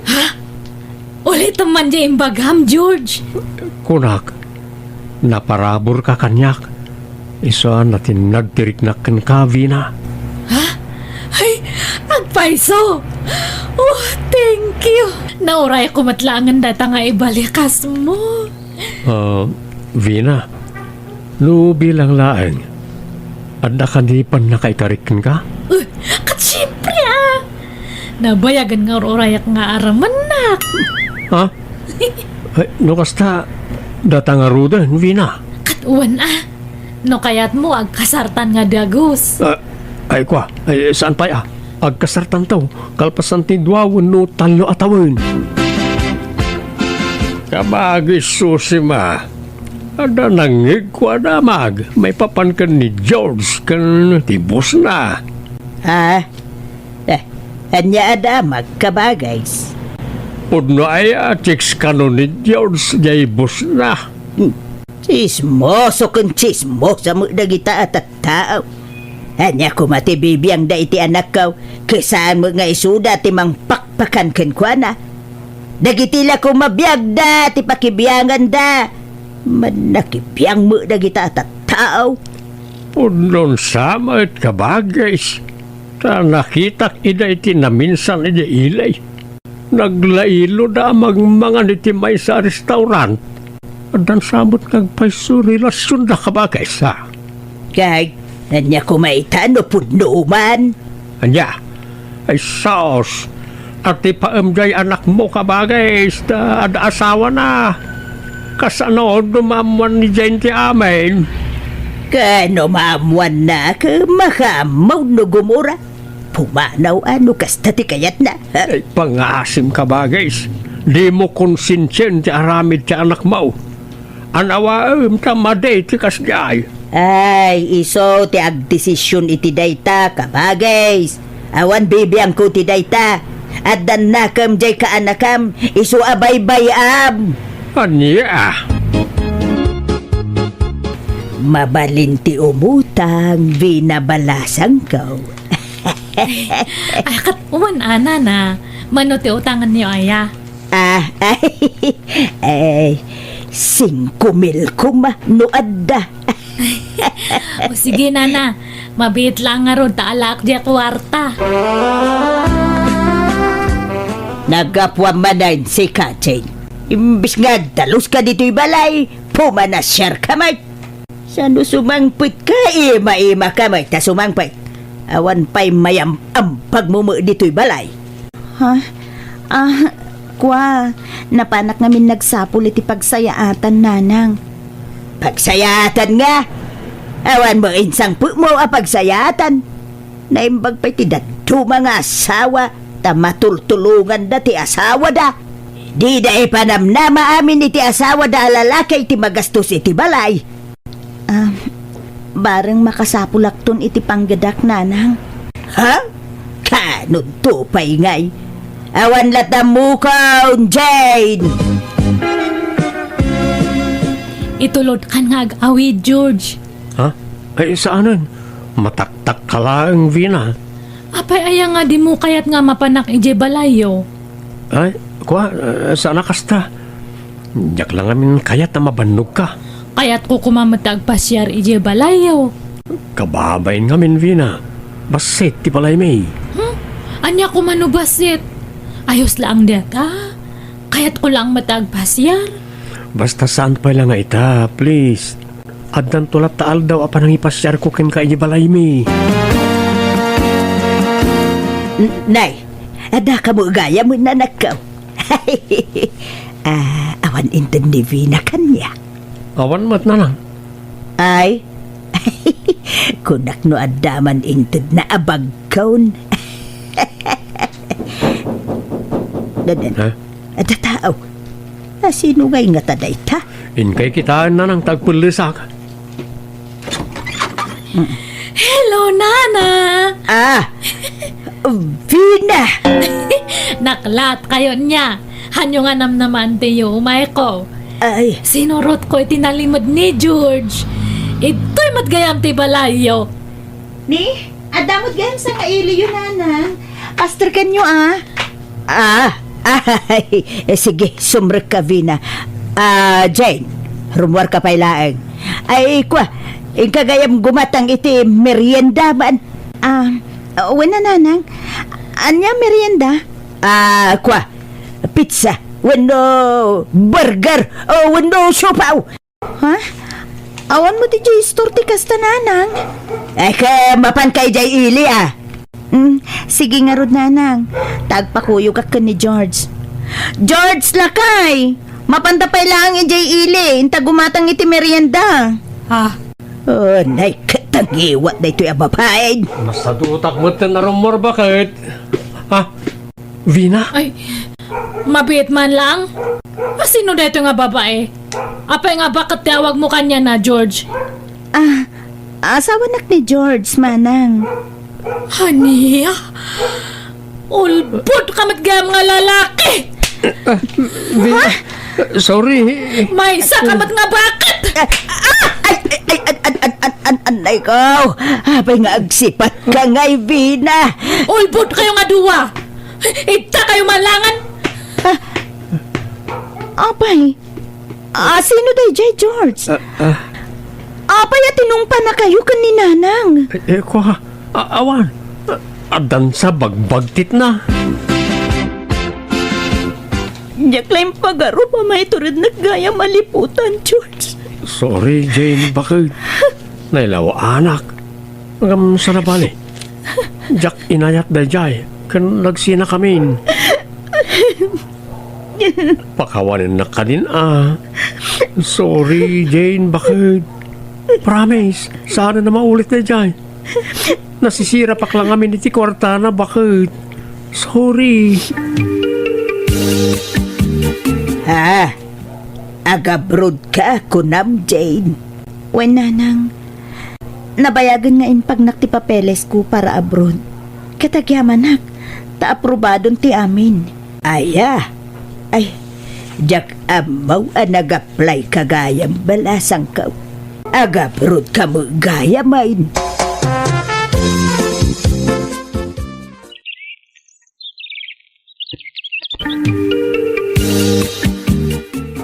Ha? Ulitem man diay imbagam, George. Kunak, naparaburka kaniak. Isu a natinnag ti riknak kenka, Vina. Ha? Ay, agpayso! Oh, thank you! Naurayko met laengen dayta nga ibalikasmo. Ah, Vina, no bilang laeng, adda kadi pannakaikarik kenka? Uh, ket siempre, ah! Nabayagen nga ur-urayak nga aramennak. Ha? Ay, no kasta, data ngaruden, Vina. Ket wen, ah. No kayatmo, agkasartan nga dagus. Ah, ay, kwa, ay, saan pay, ah? Agkasartanto, kalpasan ti dua wenno tallo a tawen. Kabagis Susima, adda nangngegko a damag maipapan ken ni George ken ti bossna. Ah, eh, ania a damag, kabagis? Pudno aya a chicks kano ni George jay bossna? Hmm. Tsismoso ken tsismosa met dagita a tattao. Ania koma ti bibiangda iti anakko, ket saan met nga isuda ti mangpakpakan kenkuana? Dagiti la koma biagda ti pakibianganda. Mannakibiang met dagita a tattao. Pudno sa met, kabagis, ta nakitak ida iti naminsan idiay ili. Naglailo da a mangmangan iti maysa a restaurant. Addan sa met nga agpayso relasionda, kabagis, a? Kay, ania koma ita no pudno man? Ania? Ay, sus! Atipaem jay anakmo, kabagis, ta adda asawana. Kasano no maammoan ni Jane ti amin? Ken no maammoanna, ket makaammo no gumura. Pumanaw a no kasta ti kayatna, ha? Ay, pangaasim, kabagis. Dimo konsensien ti aramid ti anakmo. Anawaem ta madi ti kasdiay. Ay, isu ti agdesision iti dayta, kabagis. Awan bibiangko ti dayta. Addan nakem jay kaanakam, isu a baybay-am. Ania? Mabalin ti umutang, Vina balasangko. Ay, ket wen a, nana, mano ti utangenyo aya? Ah, ay, ay, singko mil koma no adda. O sige, nana, mabiit laeng ngarud ta alaak diay kuarta. Naggapuam manen, sika, Jane. Imbes nga agdaluska ditoy balay, pumanasiarka met. Sano sumangpetka, ima-imaka met ta sumangpet. Awan pay mayam-ambagmo met ditoy balay. Ha? Ah, kwa, napanak ngamin nagsapul iti pagsayaatan, nanang. Pagsayaatan nga? Awan met insangpetmo a pagsayaatan. Naimbag pay ti dadduma nga asawa ta matultulonganda ti asawada. Dida ipanamnama amin iti asawada a lalaki ti magastos iti balay. Ah, bareng makasapulakton iti panggedak, nanang. Ha? Kanudto pay ngay? Awan latta mukon, Jane! Itulodkan nga ag-awid, George. Ha? Ay, saanen? Mataktak ka laeng, Vina. Apay aya nga dimo kayat nga mapanak idiay balayyo? Ay, kua, eh, saan a kasta. Diak la ngamin kayat a mabannogka. Kayatko koma met ti agpasiar idiay balayyo. Kababain ngamin, Vina. Bassit ti balaymi. Hmm? Ania koma no bassit? Ayos laeng dayta. Kayatko laeng met ti agpasiar. Basta saan pay la nga ita, please. Addanto latta aldaw a panangipasiarko kenka idiay balaymi. N-, nay, adda kamo gayam, nanakko. Ah, awan inted ni Vina kaniak. Awan met, nanang. Ay, kunak no adda man intedna a bagkon. Dadan. Ha? Adda tao. Asino ngay ngata dayta? Inkay kitaen, nanang, ta agpellesak. Hello, Nana! Ah! Vina! Naklat kayo niya. Hanyo nga namnaman ti yumayko. Ay. Sinurotko iti nalimed ni George. Itoy met gayam ti balayyo. Ni, adda met gayam sangailiyo, nanang. Pasterkenyo, ah. Ah, ay, eh, sige, sumrekka, Vina. Ah, Jane, rummuarka pay laeng. Ay, kua, inka gayam gumatang iti merienda man. Ah, wen a, nanang. Ania merienda? Ah, kua, pizza, wenno burger, o wenno siopaw. Ha? Awan met idiay istor ti kasta, nanang. Ay, ka, mapanka idiay ili, ah. Mm, sige ngarud, nanang. Ta agpakuyogak ken ni George. George, lakay! Mapanta pay laeng idiay ili, inta gumatang iti merienda. Ah. Oh, nay, katangiwat daytoy a babaen. Masadutak met a rummuar, baket. Ah, Vina? Ay, mabiit man lang. Asino daytoy nga babae? Apay nga baket ti awagmo kaniana, George? Ah, asawanak ni George, manang. Ania? Ulbod ka met gayam nga lalaki! Ah, Vina, sorry. Maysa ka met nga baket! Ah, ay, ay, ay, an, an, an, an, an, ay, ko. Apay nga agsipat ka ngay, Vina. Ulbod kayo nga dua! Ita kayo malangan! Ah, apay, ah, sino daydiay, George? Ah, ah. Apay a tinungpanakayo ken ni Nanang? Eh, eh, kua, a-, awan. A-, addansa bagbagtitna. Diak la impagarup a maiturednek gayam a liputan, George. Sorry, Jane, baket. Nailawaanak. Ngem saan a bale? Diak inayat daydiay, ken nagsinakamin. Pakawanennak kadin a. Sorry, Jane, baket. Promise, saan a maulit daydiay. Nasisirapak la ngamin iti kuartana, baket. Sorry. Ah, agabroad ka, kunam, Jane? Wen, Nanang. Nabayagen nga impagnak ti papelesko para abroad. Ket agyamanak, ta aprobadon ti amin. Aya? Ay, diak ammo a nag-apply ka gayam, balasangko. Agabroad ka met gayam, ay.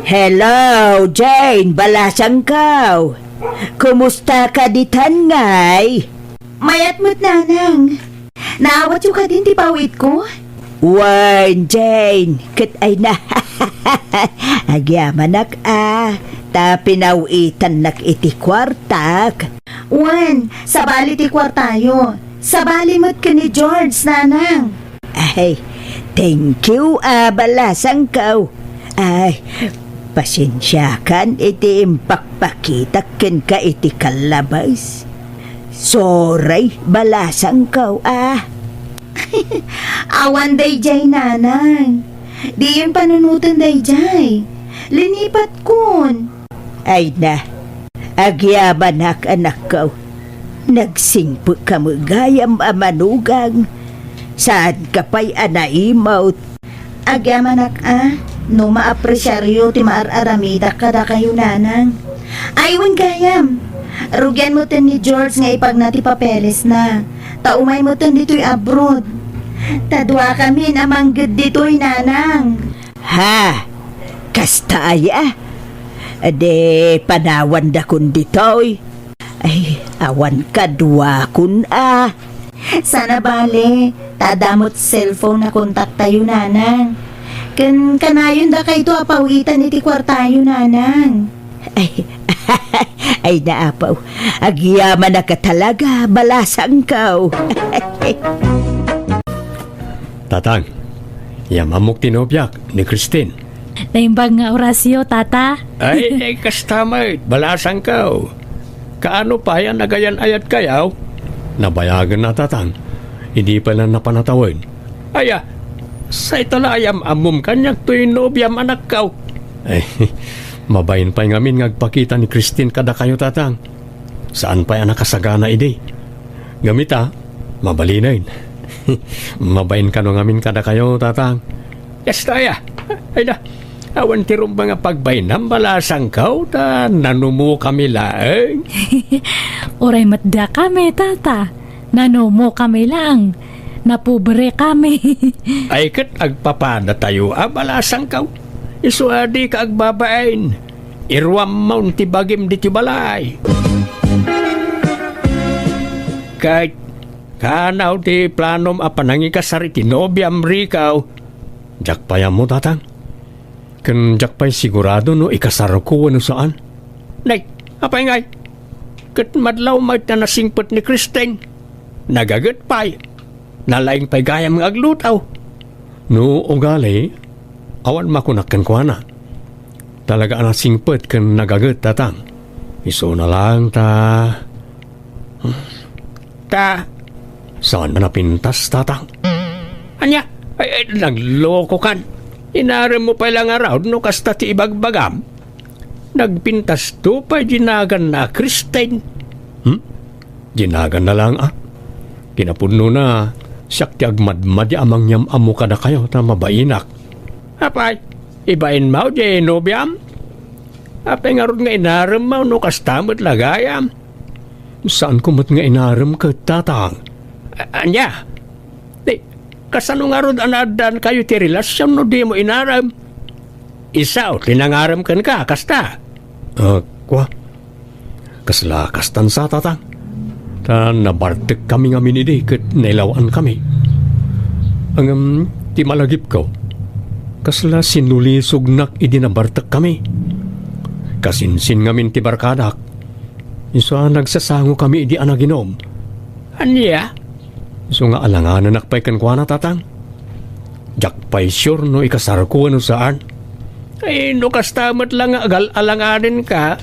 Hello, Jane, balasangko. Kumusta ka ditan ngay? Mayat met, Nanang. Naawatyo kadin ti pawitko? Wen, Jane, ket ay na. Agyamanak a, ta pinawitannak iti kuartak. Wen, sabali ti kuartayo. Sabali met ken ni George, Nanang. Ay, thank you, a, balasangko. Ay, pasensiakan iti impakpakitak kenka iti kallabas. Sorry, balasangko, a. Awan daydiay, Nanang. Diyon panunoten daydiay. Linipatkon. Ay na, agyamanak, anakko. Nagsingpet ka met gayam a manugang. Saan ka pay a naimot? Agyamanak a, no maapresiaryo ti maar-aramidak kadakayo, nanang. Ay, wen gayam. Rugian metten ni George nga ipagna ti papelesna. Ta umay metten ditoy abroad. Ta duakamin a mangged ditoy, nanang. Ha? Kasta aya? Di panawandakon ditoy. Ay, awan kaduakon a. Saan a bale, ta adda met cellphone a kontaktayo, nanang. Ken kanayon dakayto a pawitan iti kuartayo, nanang. Ay, ay, naapaw. Agyamanak a talaga, balasangko. Tatang, yam-ammok ti nobiak, ni Christine. Naimbag nga orasyo, tata. Ay, ay, kasta met, balasangko. Kaano pay a nagayan-ayatkayo? Nabayagen a, tatang. Idi pay la napan a tawen. Aya, sayta la a yam-ammom kaniak toy nobiam, anakko. Ay, mabain pay ngamin nga agpakita ni Christine kadakayo, tatang. Saan pay a nakasagana idi. Ngem ita, mabalinen. Mabain kano ngamin kadakayo, tatang. Kasta aya. Ay na, awan ti rumbeng a pagbainam, balasangko, ta nanumokami laeng. Uray met dakami, tata. Nanumokami laeng. Napobrekami. Ay ket agpapadatayo a, balasangko. Isu a dika agbabain. Iruammon ti bagim ditoy balay. Ket, kaano ti planom a panangikasar iti nobiam, Rico? Diak pay ammo, tatang. Ken diak pay sigurado no ikasarko wenno saan. Nay, apay ngay? Ket madlaw met a nasingpet ni Christine. Nagaget pay. Nalaing pay gayam nga agluto. No ugali, awan makunak kenkuana. Talaga a nasingpet ken nagaget, tatang. Isuna laeng ta, ta, saan a napintas, tatang? Ania? Ay, ay, naglokokan. Inaremmo pay la ngarud no kasta ti ibagbagam. Nagpintasto pay di naganna a Christine. Hmm? Di naganna laeng a. Kinapudnona, siak ti agmadmadi a mangyam-ammo kadakayo ta mabainak. Apay, ibainmo diay nobiam? Apay ngarud nga inaremmo no kasta met la gayam? Saanko met nga inarem ket, tatang. A-, ania? Di, kasano ngarud a naaddaankayo ti relasion no dimo inarem? Isu ti nangarem kenka, kasta? Ah, kua. Kasla kastan sa, tatang. Ta nabartekkami ngamin idi ket nailaw-ankami. Ngem ti malagipko, kasla sinulisognak idi nabartekkami. Kasinsin ngamin ti barkadak. Isu a nagsasangokami idi a naginom. Ania? Isu nga alanganenak pay kenkuana, tatang. Diak pay sure no ikasarko wenno saan. Ay, no kasta met la nga agal-alanganenka,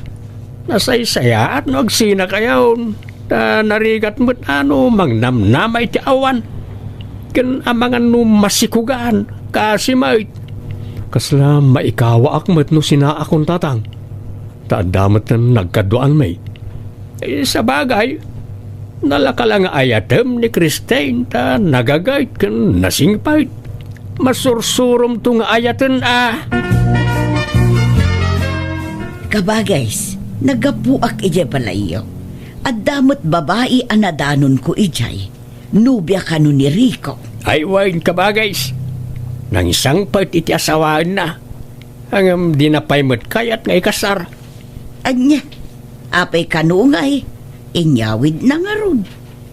nasaysayaat no agsinakayon. Ta narigat met a no mangnamnama iti awan. Ken amangan no masikugan, kaasi met. Kasla maikawaak met no sinaakon, tatang. Ta adda met nagkaduaanmi. Eh, sabagay, nalaka la nga ayatem ni Christine ta nagaget ken nasingpet. Masursuromto nga ayaten a. Kabagays, naggapuak idiay balayyo. Adda met babai a nadanonko idiay. Nobia kano ni Rico. Ay wen, kabagays. Nangisangpet iti asawaenna. Ngem dina pay met kayat nga ikasar. Ania? Apay kano ngay? Inyawidna ngarud.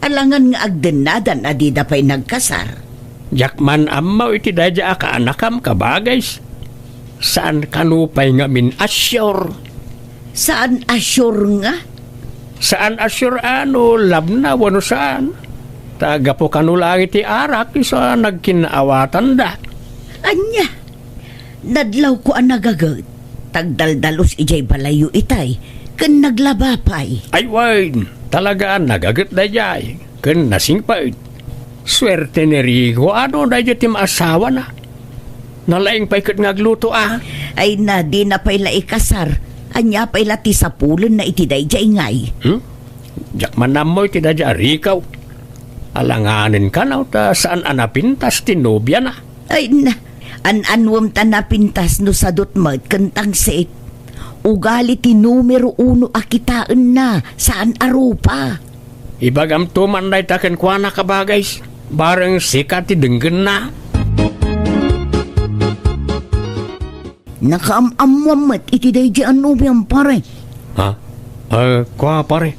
Alangan nga agdennadan a dida pay nagkasar. Diak man ammo iti daydiay a kaanakam, kabagays. Saan kano pay ngamin a sure? Saan a sure nga? Saan a sure a no love na wenno saan. Ta gapu kano laeng iti arak isu a nagkinnaawatanda. Ania? Nadlawko a nagaget, ta agdaldalus idiay balayyo itay, ken naglaba pay. Ay wen, talaga a nagaget daydiay, ken nasingpet. Suerte ni Rico a no daydiay ti maasawana. Nalaing pay ket nga agluto, a. Ay na, dina pay la ikasar. Ania pay la ti sapulenna iti daydiay ngay? Hmm? Diak man ammo iti daydiay a rikaw. Alanganen kano ta saan a napintas ti nobiana. Ay na, an-anuem ta napintas no sadut met ken tangsit. Ugali ti numero uno a kitaenna, saan a rupa. Ibagamto man dayta kenkuana, kabagis. Bareng sika ti denggenna. Nakaam-ammoam met iti daydiay a nobiam, pare. Ha? Ah, kua, pare.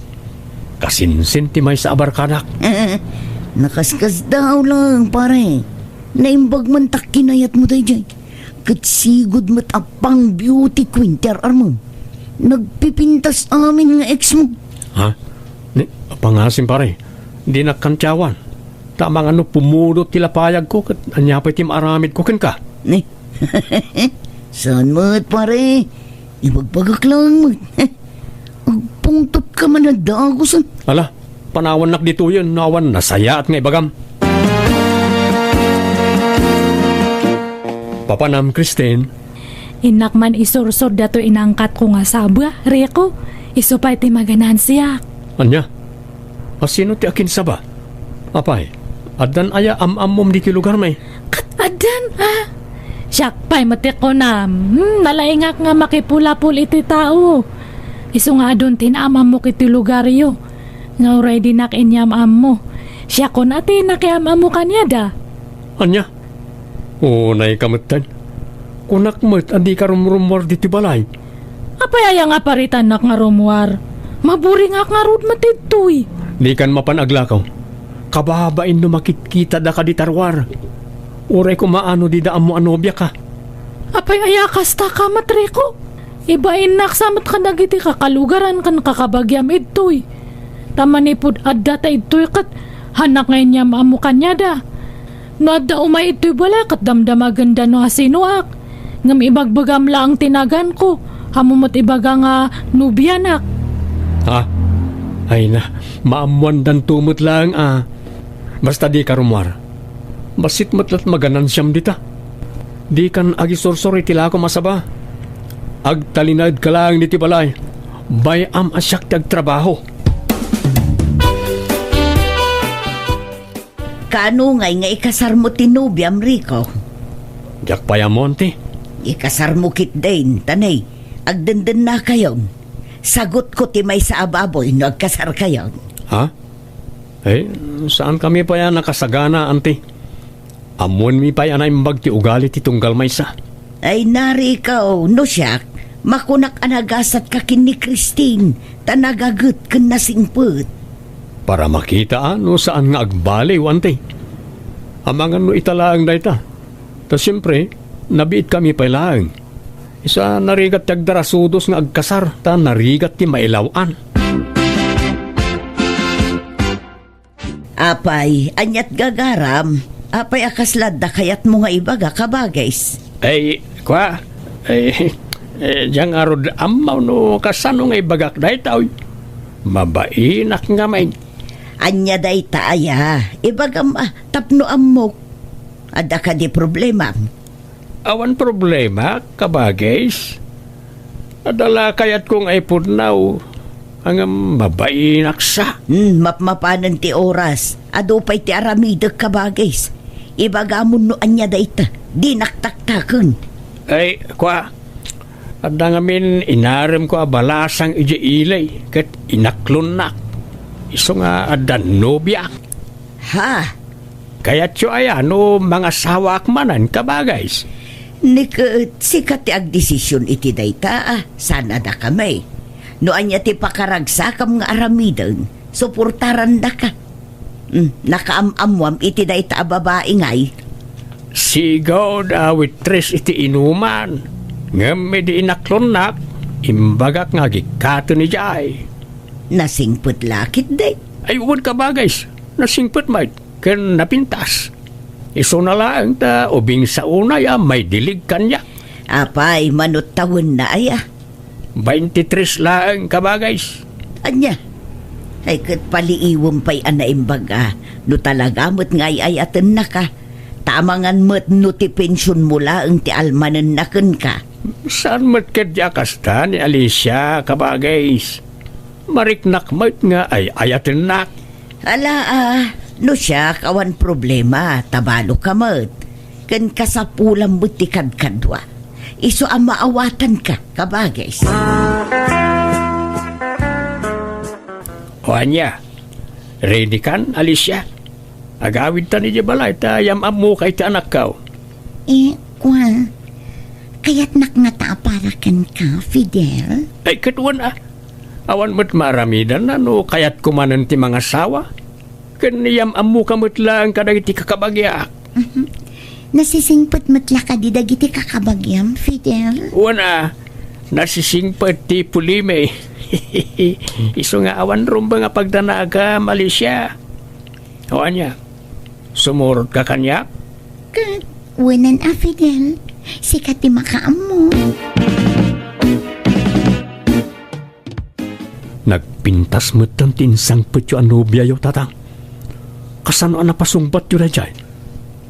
Kasinsin ti maysa a barkadak. Nakaskasdaaw laeng, pare. Naimbag man ta kinayatmo daydiay. Ket sigud met a pang beauty queen ti ar-armem. Nagpipintas amin nga ex mo. Ha? Ni, pangasim, pare. Dinak kantiawan. Ta amangan no pumudo ti lapayagko ket ania pay ti maaramidko kenka? Ni, saan met, pare? Ibagbagak laeng met. Agpungtotka man a dagusen. Ala, panawannak ditoyen no awan nasayaat nga ibagam. Papanam, Christine? Innak man isursor datoy inangkatko nga sabba, Rico. Isu pay ti maganansiak. Ania? A, sino ti akinsaba? Apay, addan aya am-ammom ditoy lugarmi? Ket addan, a. Siak pay met ti kunam. Hmm, nalaingak nga makipulapol iti tao. Isu nga adun ti naam-ammok iti lugaryo. Nga uray dinak inyam-ammo. Siakon a ti nakiam-ammo kaniada. Ania? Unayka metten. Kunak met a dika rumrummuar ditoy balay. Apay aya nga paritannak nga rummuar? Maburingak ngarud met ditoy. Dikan mapan aglakaw. Kababain no makitkitada kadi ta ruar. Uray koma no dida ammo a nobiaka. Apay aya kasta ka, Matriko? Ibainnak sa met kadagiti kakalugaran ken kakabagiam idtoy. Ta manipud adda ta idtoy ket hannak nga inyam-ammo kaniada. No adda umay idtoy balay ket damdamagenda no asinoak. Ngem ibagbagam laeng ti naganko, ammo met ibaga nga nobianak. Ha? Ay na, maammoandanto met laeng a. Basta dika rummuar. Bassit met la't maganansiam dita. Dikan agisursor iti lakom a saba. Agtalinaedka laeng ditoy balay. Bay-am a siak ti agtrabaho. Kaano ngay nga ikasarmo ti nobiam, Rico? Diak pay ammo, anti. Ikasarmo ketdin, ta ne, agdendennakayon. Sagutko ti maysa a baboy no agkasarkayon. Ha? Eh, saankami pay a nakasagana, anti. Ammoenmi pay a naimbag ti ugali ti tunggal maysa. Ay, Rico, no siak, makunak a nagasatka ken ni Christine, ta nagaget ken nasingpet. Para makita a no saan nga agbaliw, anti. Amangan no ita laeng dayta. Ta siempre, nabiitkami pay laeng. Isu a narigat ti agdarasudos nga agkasar, ta narigat ti mailaw-an. Apay, aniat gagaram? Apay a kasla adda kayatmo nga ibaga, kabagis? Ay, kua, ay, eh, diak ngarud ammo no kasano nga ibagak dayta, oy. Mabainak ngamin. Ania dayta aya? Ibagam a, tapno ammok. Adda kadi problema? Awan problema, kabagis. Adda la kayatko nga ipudnaw, ngem mabainak sa. Hmm, mapmapanen ti oras. Adu pay ti aramidek, kabagis. Ibagamon no ania dayta. Dinak taktaken. Ay, kua, adda ngamin inaremko a balasang idiay ili, ket inaklonnak. Isu nga adda nobiak. Ha? Kayatyo aya no mangasawaak manen, kabagis? Ni ket sika ti agdesision iti dayta, a, saan a dakami. No ania ti pakaragsakam nga aramiden, suportarandaka. Hmm, nakaam-ammoam iti dayta a babai ngay? Sigud a waitress iti inuman. Ngem idi inaklonnak, imbagak nga agikkaten idiay. Nasingpet la ketdi? Ay, wen, kabagis. Nasingpet met. Ken napintas. Isuna laeng ta ubing sa unay a maidilig kaniak. Apay, mano tawenna aya? Baintitres laeng, kabagis. Ania? Ay, ket paliiwem pay a naimbag a no talaga met nga ay-ayatennaka. Ta amangan met no ti pensionmo laeng ti almanenna kenka. Saan met ketdi a kasta ni Alicia, kabagis. Mariknak met nga ay-ayatennak. Ala, ah, no siak, awan problema, ta balo ka met. Ken kasapulam met ti kadkadua. Isu a maawatanka, kabagis. O ania, ready kan, Alicia? Agawidtan idiay balay ta yam-ammoka iti anakko. Eh, kua, kayatnak ngata a para kenka, Fidel? Ay, ket wen a. Awan met maaramidanna no kayatko manen ti mangasawa. Ken yam-ammoka met laeng kadagiti kakabagiak. Mhm. Nasisingpet met la kadi dagiti kakabagiam, Fidel? Wen a, nasisingpet ti pulimi. Isu nga awan rumbeng a pagdanagam, Alicia. O ania, sumurotka kaniak? Ket, wenen a, Fidel, sika ti makaammo. Nagpintas metten ti insangpetyo a nobiayo, Tatang. Kasano a napasungbatyo daydiay?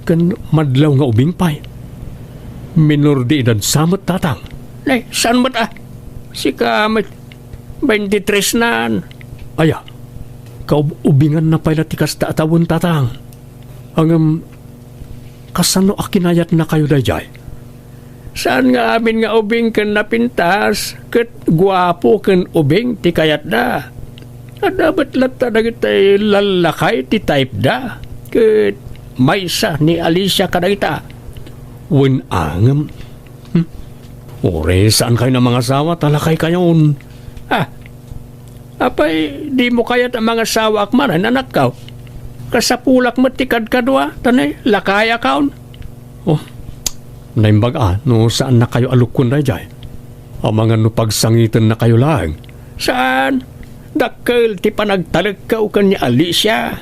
Ken madlaw nga ubing pay. Minor de edad sa met, Tatang. Nay, saan met a? Sika met, baintitres nan. Aya, kaub-ubinganna pay la ti kasta a tawen, Tatang. Ngem, kasano a kinayatnakayo daydiay? Saan nga amin nga ubing ken napintas ket guapo ken ubing ti kayatda. Adda met latta dagiti lallakay ti typeda ket maysa ni Alicia kadagita. Wen a ngem, hmm? Uray saankayon a mangasawa ta lakaykayon. Ah, Apay, dimo kayat a mangasawaak manen, anakko? Kasapulak met ti kadkadua, ta nay, lakayakon. Oh, naimbag a no saannakayo a lukkuen daydiay. Amangan no pagsangitennakayo laeng. Saan? Dakkel ti panagtalekko ken ni Alicia.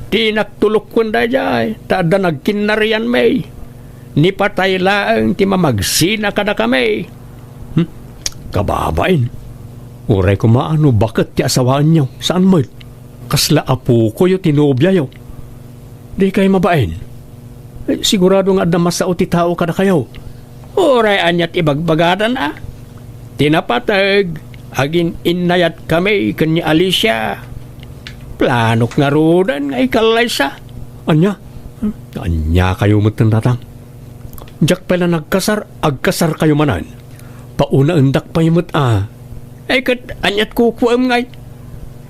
Dinak to lukkuen daydiay, ta adda nagkinnarianmi. Ni patay laeng ti mamagsina kadakami. Hmm? Kababain. Uray koma a no baket ti asawaenyo, saan met? Kasla apokoyo ti nobiayo. Dikay mabain. Eh, sigurado nga adda masao ti tao kadakayo. Uray aniat ibagbagadan a. Ti napateg, agin-innayatkami ken ni Alicia. Planok ngaruden nga ikallaysa. Ania? Aniakayo metten, Tatang? Diak pay la nagkasar, agkasarkayo manen. Paunaendak pay met a. Ay, ket aniat kukuem ngay?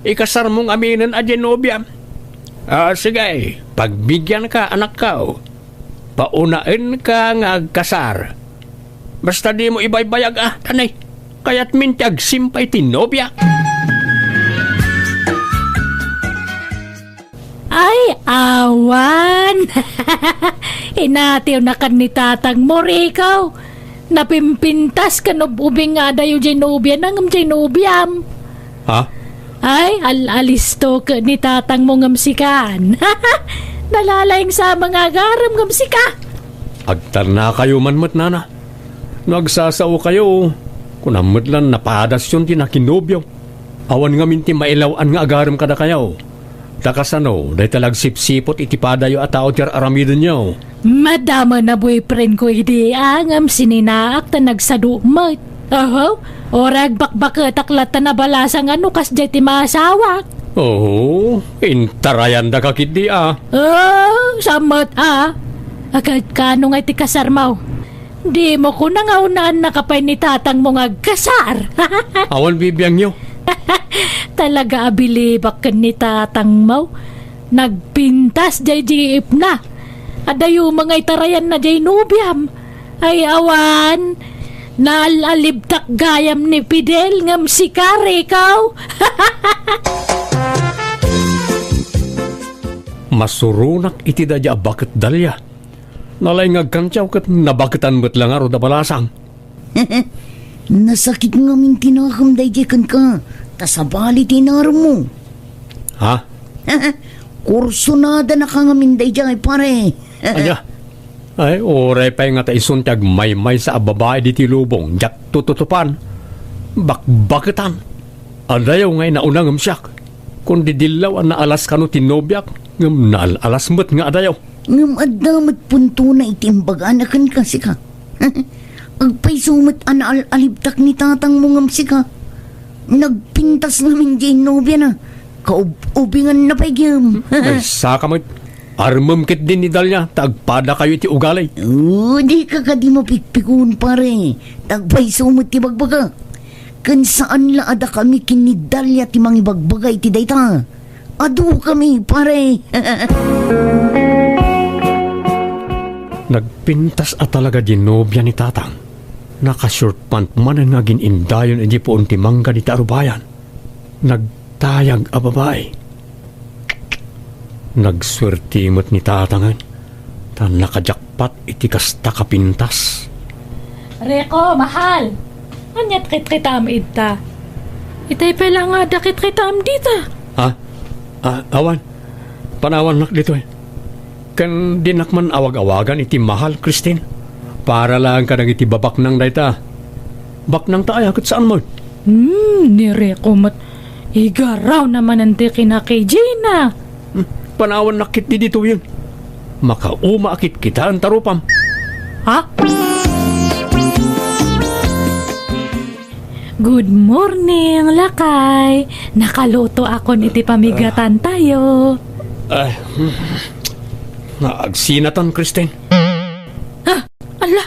Ikasarmo ngaminen a diay nobiam. Ah, sige, pagbigianka, anakko. Paunaenka nga agkasar. Basta dimo ibaybayag a, tanay. Kayatmin ti agsimpa iti nobia. Ay, awan! Inatiwnakan ni tatangmo, Rico. Napimpintas ken ub-ubing nga adayo diay nobiana ngem diay nobiam. Ha? Ay, al-alisto ket ni tatangmo ngem sikan. Nalalaing sa mga agarem ngem sika. Agtarnakayo man met, nana. No agsasaokayo, kunam met lan napadasyon ti nakinobio. Awan ngamin ti mailaw-an nga agarem kadakayo. Ta kasano, dayta la agsipsipot iti padayo a tao ti ar-aramidenyo? Madama na boyfriend ko idi, a, ngem sininaak ta nagsado met. Oho, uray agbakbaketak latta nabalasang a no kasdiay ti maasawak. Oo, intarayandaka ketdi, a. Oh, sammet, a. Agad kano nga iti kasarmo? Dimo kuna nga unaennaka pay ni tatangmo nga agkasar. Awan bibiangyo. Talaga a bilibak ken ni tatangmo. Nagpintas diay jeepna. Adayo nga itarayanna diay nobiam. Ay awan. Naal-alibtak gayam ni Fidel ngem sika, Rico. Masuronak iti daydiay a baket, Dalia. Nalaing nga agkantiaw ket nabaketan met la ngarud a balasang. Nasakit ngamin ti nakem daydiay kenka, ta sabali ti inaremmo. Ha? Kursonadanaka ngamin daydiay, pare. Ania? Ay, uray pay ngata isun ti agmaymaysa a babai ditoy lubong, diak tututupan. Bakbaketan. Adayo nga inauna ngem siak. Kun didillaw a naalas kano ti nobiak, ngem naal-alas met nga adayo. Ngem adda met puntona iti imbagana kenka, sika. Agpayso met a naal-alibtak ni tatangmo ngem sika. Nagpintas ngamin diay nobiana. Kaub-ubinganna pay gem. Ay, saka met. Armem ketdin ni Dalia, ta agpadakayo iti ugali. Oh, dika kadi mapikpikon, pare. Ta agpayso met ti bagbaga. Ken saan la a dakami ken ni Dalia ti mangibagbaga iti dayta. Adukami, pare. Nagpintas a talaga di nobia ni Tatang. Naka-short pant manen nga agin-indayon idi puon ti mangga dita arubayan. Nagtayag a babai. Nagsuerte met ni Tatangen, ta nakajakpat iti kasta kapintas. Reko, mahal! Ania ti kitkitaem ita? Itay pay la nga adda kitkitaem dita. Ha? Ah, awan. Panawannak ditoy. Ken dinak man awag-awagan iti mahal, Christine. Para laeng kadagiti babaknang dayta. Baknangta aya ket saan met? Hmm, ni Reko met. Igarawna manen ti kinakijina. Hmm, panawannak ketdi ditoyen. Makauma a kitkitaenta rupam. Ha? Good morning, lakay. Nakalutoakon iti pamigatantayo. Ay, hmm. Nga agsinatan, Christine. Ah, ala,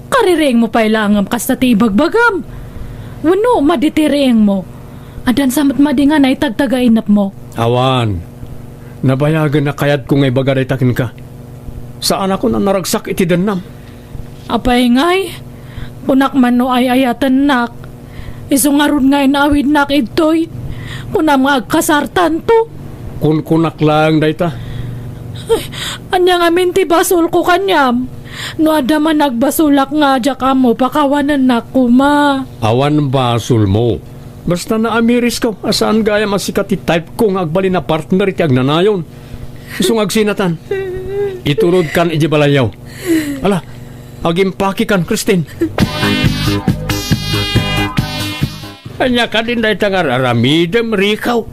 kaririingmo pay laeng kasta ti ibagbagam. Wenno, madi ti riingmo. Addan sa met madi nga naitagtagainepmo. Awan. Nabayagen a kayatko nga ibaga dayta kenka. Saanakon a naragsak iti dennam. Apay ngay, kunak man no ay-ayatennak. Isu ngarud nga inawidnak idtoy. Kunam nga agkasartanto. Kunkunak laeng dayta. Ay, ania ngamin ti basolko kaniam? No adda man nagbasolak nga diak ammo, pakawanennak koma. Awan basolmo. Basta naamirisko a saan gayam a sika ti type ko nga agbalin a partner iti agnanayon. Isu nga agsinatan. Iturodkan iti balayyo. Ala, agimpakikan, Christine. Ania kadin dayta nga ar-aramidem, Rico?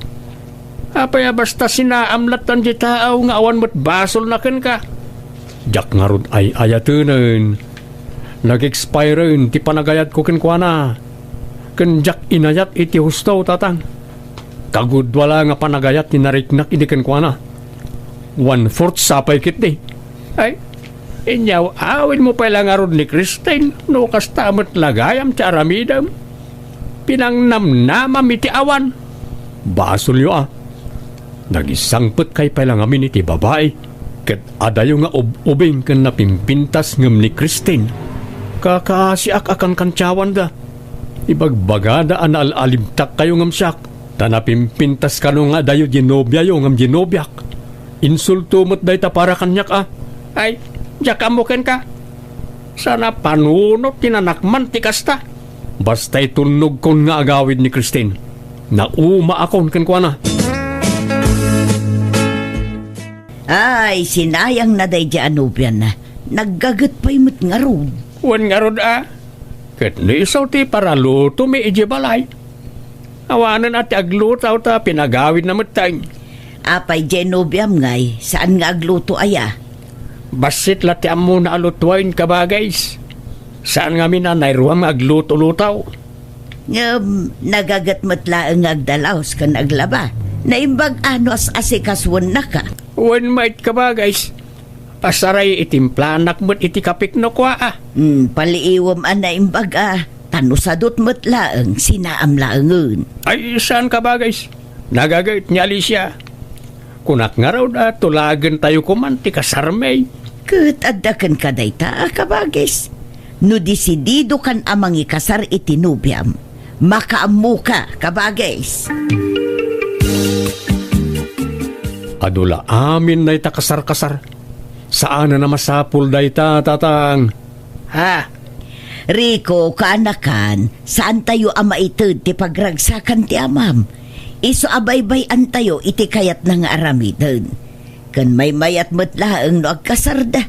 Apay a basta sinaam lattan ti tao nga awan met basolna kenka? Diak ngarud ay-ayatenen. Nag-expiren ti panagayatko kenkuana. Ken diak inayat iti husto, Tatang. Kagudua la nga panagayat ti nariknak idi kenkuana. One-fourth sa pay ketdi. Ay, inyaw-awidmo pay la ngarud ni Christine no kasta met la gayam ti aramidem. Pinangnamnamam iti awan. Basolyo a. Nagisangpetkay pay la ngamin iti babai, ket adayo nga ub-ubing ken napimpintas ngem ni Christine. Kakaasiak a kankantiawanda. Ibagbagada a naal-alibtakkayo ngem siak, ta napimpintas kano nga adayo di nobiayo ngem di nobiak. Insulto met dayta para kaniak a. Ay, diak ammo kenka. Saan a panunot ti nanakman ti kasta. Basta itulnogkon nga agawid ni Christine. Naumaakon kenkuana. Ay, sinayangna daydi a nobiana. Naggaget pay met ngarud. Wen ngarud a. Ket no isu ti paralutomi idiay balay. Awanen a ti agluto ta pinagawidna metten. Apay diay nobiam ngay, saan nga agluto aya? Bassit la ti ammona a lutoen, kabagis. Saan ngamin a nairuam nga agluto-luto. Ngem, nagaget met laeng nga agdalaos ken aglaba. Naimbag a no as-asikasuennaka. Wen met, kabagis. Pasaray, itimplanak met iti kapikno kua a. Hmm, paliiwem a naimbag a, ta no sadut met laeng, sinaam laengen. Ay, saan, kabagis. Nagaget ni Alicia. Kunak ngarud a tulagentayo koman ti kasarmi. Ket adda kenka dayta, kabagis. No disididokan a mangikasar iti nobiam, makaammoka, kabagis. Adu la amin dayta kasar-kasar. Saanen a masapul dayta, Tatang. Ha? Rico, kaanakan, saantayo a maited ti pagragsakan ti amam. Isu a baybay-antayo iti kayatna nga aramiden. Ken maymayat met laeng no agkasarda,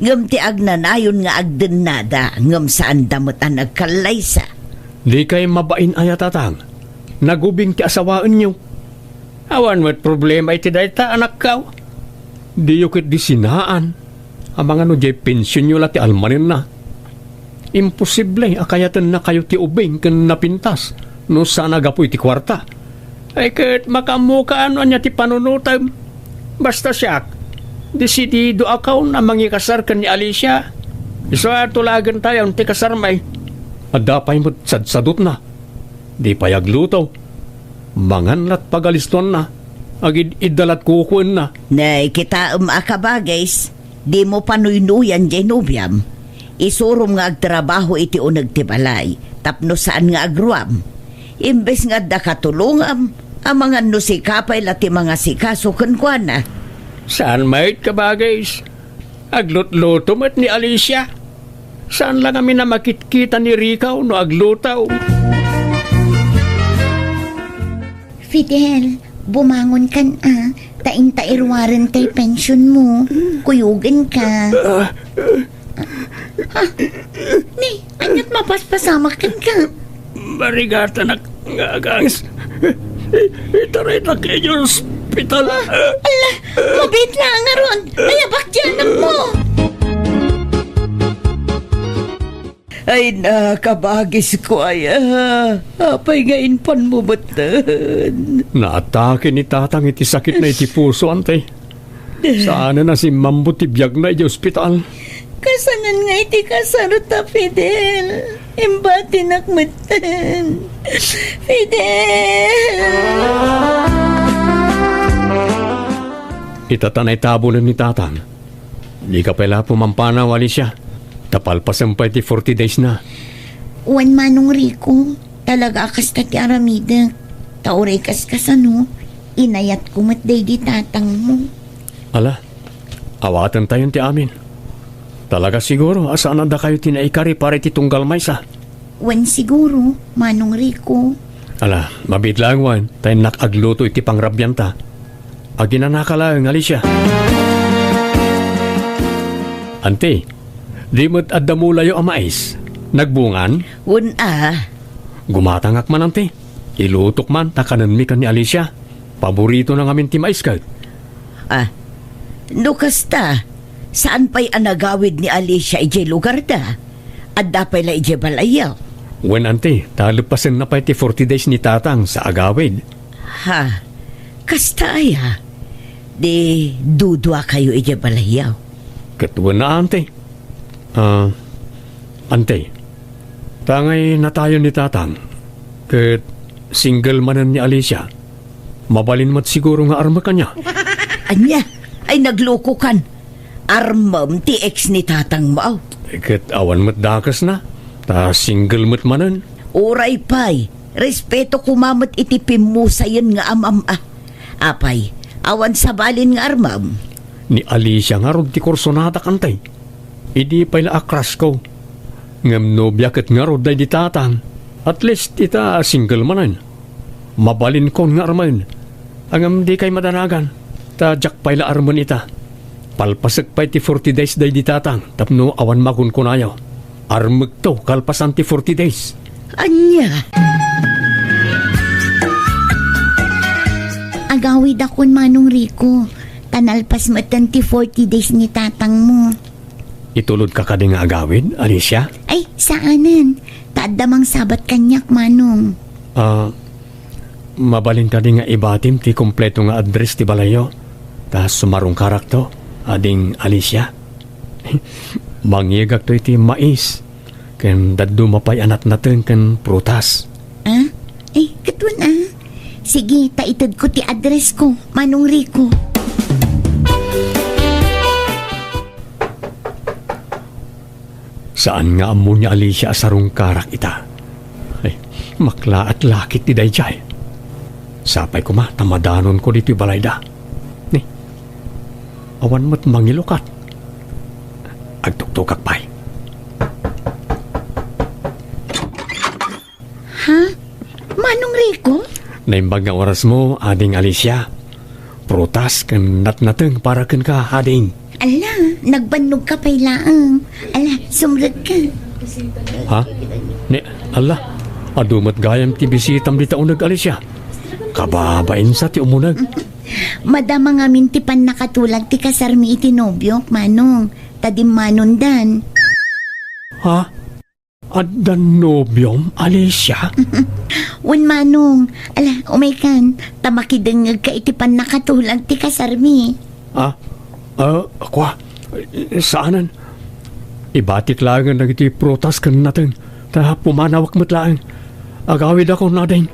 ngem ti agnanayon nga agdennada, ngem saanda met a nagkallaysa. Dikay mabain aya, Tatang? Nagubing ti asawaenyo. Awan met problema iti dayta, anakko. Diyo ketdi sinaan. Amangan no diay pensionyo la ti almanenna. Imposible a kayatennakayo ti ubing ken napintas no saan a gapu iti kuarta. Ay, ket makaammoka no ania ti panunotem. Basta siak, desididoakon a mangikasar ken ni Alicia. Isu a tulagentayon ti kasarmi. Adda pay met sadsadutna. Di pay agluto. Mangan lat pagalistoanna. Agid-idda lat kukuenna. Nay, kitaem a kabagis, dimo panuynuyan diay nobiam. Isurom nga agtrabaho iti uneg ti balay, tapno saan nga agruam. Imbes nga adda katulongam, amangan no sika pay la ti mangasikaso kenkuana. Saan met, kabagis. Aglutluto met ni Alicia. Saan la ngamin a makitkita ni Rico no agluto. Fidel, bumangon kan a, ta inta iruaren tay pension mo. Kuyogen ka. Ah, ni, aniat mapaspasamak kenka? Marigatanak nga aganges. I-, itaritak idiay ospital. Ala, mabiit la ngarud. Ayabak ti anak mo. Ay, nakabagisko aya. Apay nga impanmo metten? Naatake ni Tatang iti sakitna iti puso, Ante. Saanen a simmambut ti biagna idiay ospital. Kasanen nga iti kasarta, Fidel. Imbatinak metten. Fidel! Ita ta naitabunen ni Tatang. Dika pay la pumampanaw, Alicia. Ta palpasem pay ti forty days na. Wen, Manong Rico, talaga a kasta ti aramidek. Ta uray kaskasano, inayatko met daydi tatangmo. Ala, awatentayon ti amin. Talaga siguro a saan a dakayo ti naikari para iti tunggal maysa. Wen siguro, Manong Rico. Ala, mabiit laeng wen, ta innak agluto iti pangrabianta. Aginanaka laeng, Alicia. Anti, di met adda mulayo a mais. Nagbungan? Wen a. Gumatangak man, Anti. Ilutok man, ta kanenmi ken ni Alicia. Paboritona ngamin ti mais ket. Ah, no kasta, saan pay a nagawid ni Alicia idiay lugarda? Adda pay la idiay balayyo? Wen, Anti, ta leppasenna pay ti forty days ni Tatang sa agawid. Ha? Kasta aya? Di duduakayo idiay balayyo? Ket wen a, Anti. Ah, Anti, ta ngay natayon ni Tatang, ket single manen ni Alicia, mabalin met siguro nga armek ania? Ania? Ay, naglukokan. Armem ti ex ni tatangmo. Ket awan met dakesna, ta single met manen. Uray pay, respeto koma met iti pimmusayen nga amam-a. Apay, awan sabalin nga armem? Ni Alicia ngarud ti kursonadak, Anti. Idi pay la a crush ko. Ngem nobia ket ngarud daydi Tatang. At least ita single manen. Mabalinkon nga armen. Ngem dikay madanagan. Ta diak pay la armen ita. Palpasek pay ti forty days daydi Tatang tapno awan makunkunayo. Armekto kalpasan ti forty days. Ania? Agawidakon, Manong Rico, ta nalpas metten ti forty days ni tatangmo. Itulodka kadi nga agawid, Alicia? Ay, saanen. Ta adda mangsabat kaniak, Manong. Ah, mabalin kadi nga ibatim ti kompleto nga address ti balayyo? Ta sumarungkarakto, ading Alicia. Mangngegakto iti mais ken dadduma pay a natnateng ken prutas. Ah? Eh, ket wen a. Sige, ta itedko ti address ko, Manong Rico. Saan nga ammo ni Alicia a sarungkarak ita? Ay, maklaat lakit ti daydiay. Sapay koma ta madanonko ditoy balayda. Ni, awan met mangilukat. Agtuktukak pay. Ha? Manong Rico? Naimbag nga orasmo, Ading Alicia. Prutas ken natnateng para kenka, Ading. Ala, nagbannogka pay laeng. Ala, sumrekka. Ha? Ni, ala, adu met gayam ti bisitam dita uneg, Alicia. Kababainsa ti umuneg. Madama ngamin ti pannakatulag ti kasarmi iti nobiok, Manong, ta dimmanondan. Ha? Addan nobiom, Alicia? Wen, Manong. Ala, umaykan, ta makidengngegka iti pannakatulag ti kasarmi. Ah, ah, kua, saanen. Ibatik laengen dagiti prutas ken nateng, ta pumanawak met laeng. Agawidakon, ading.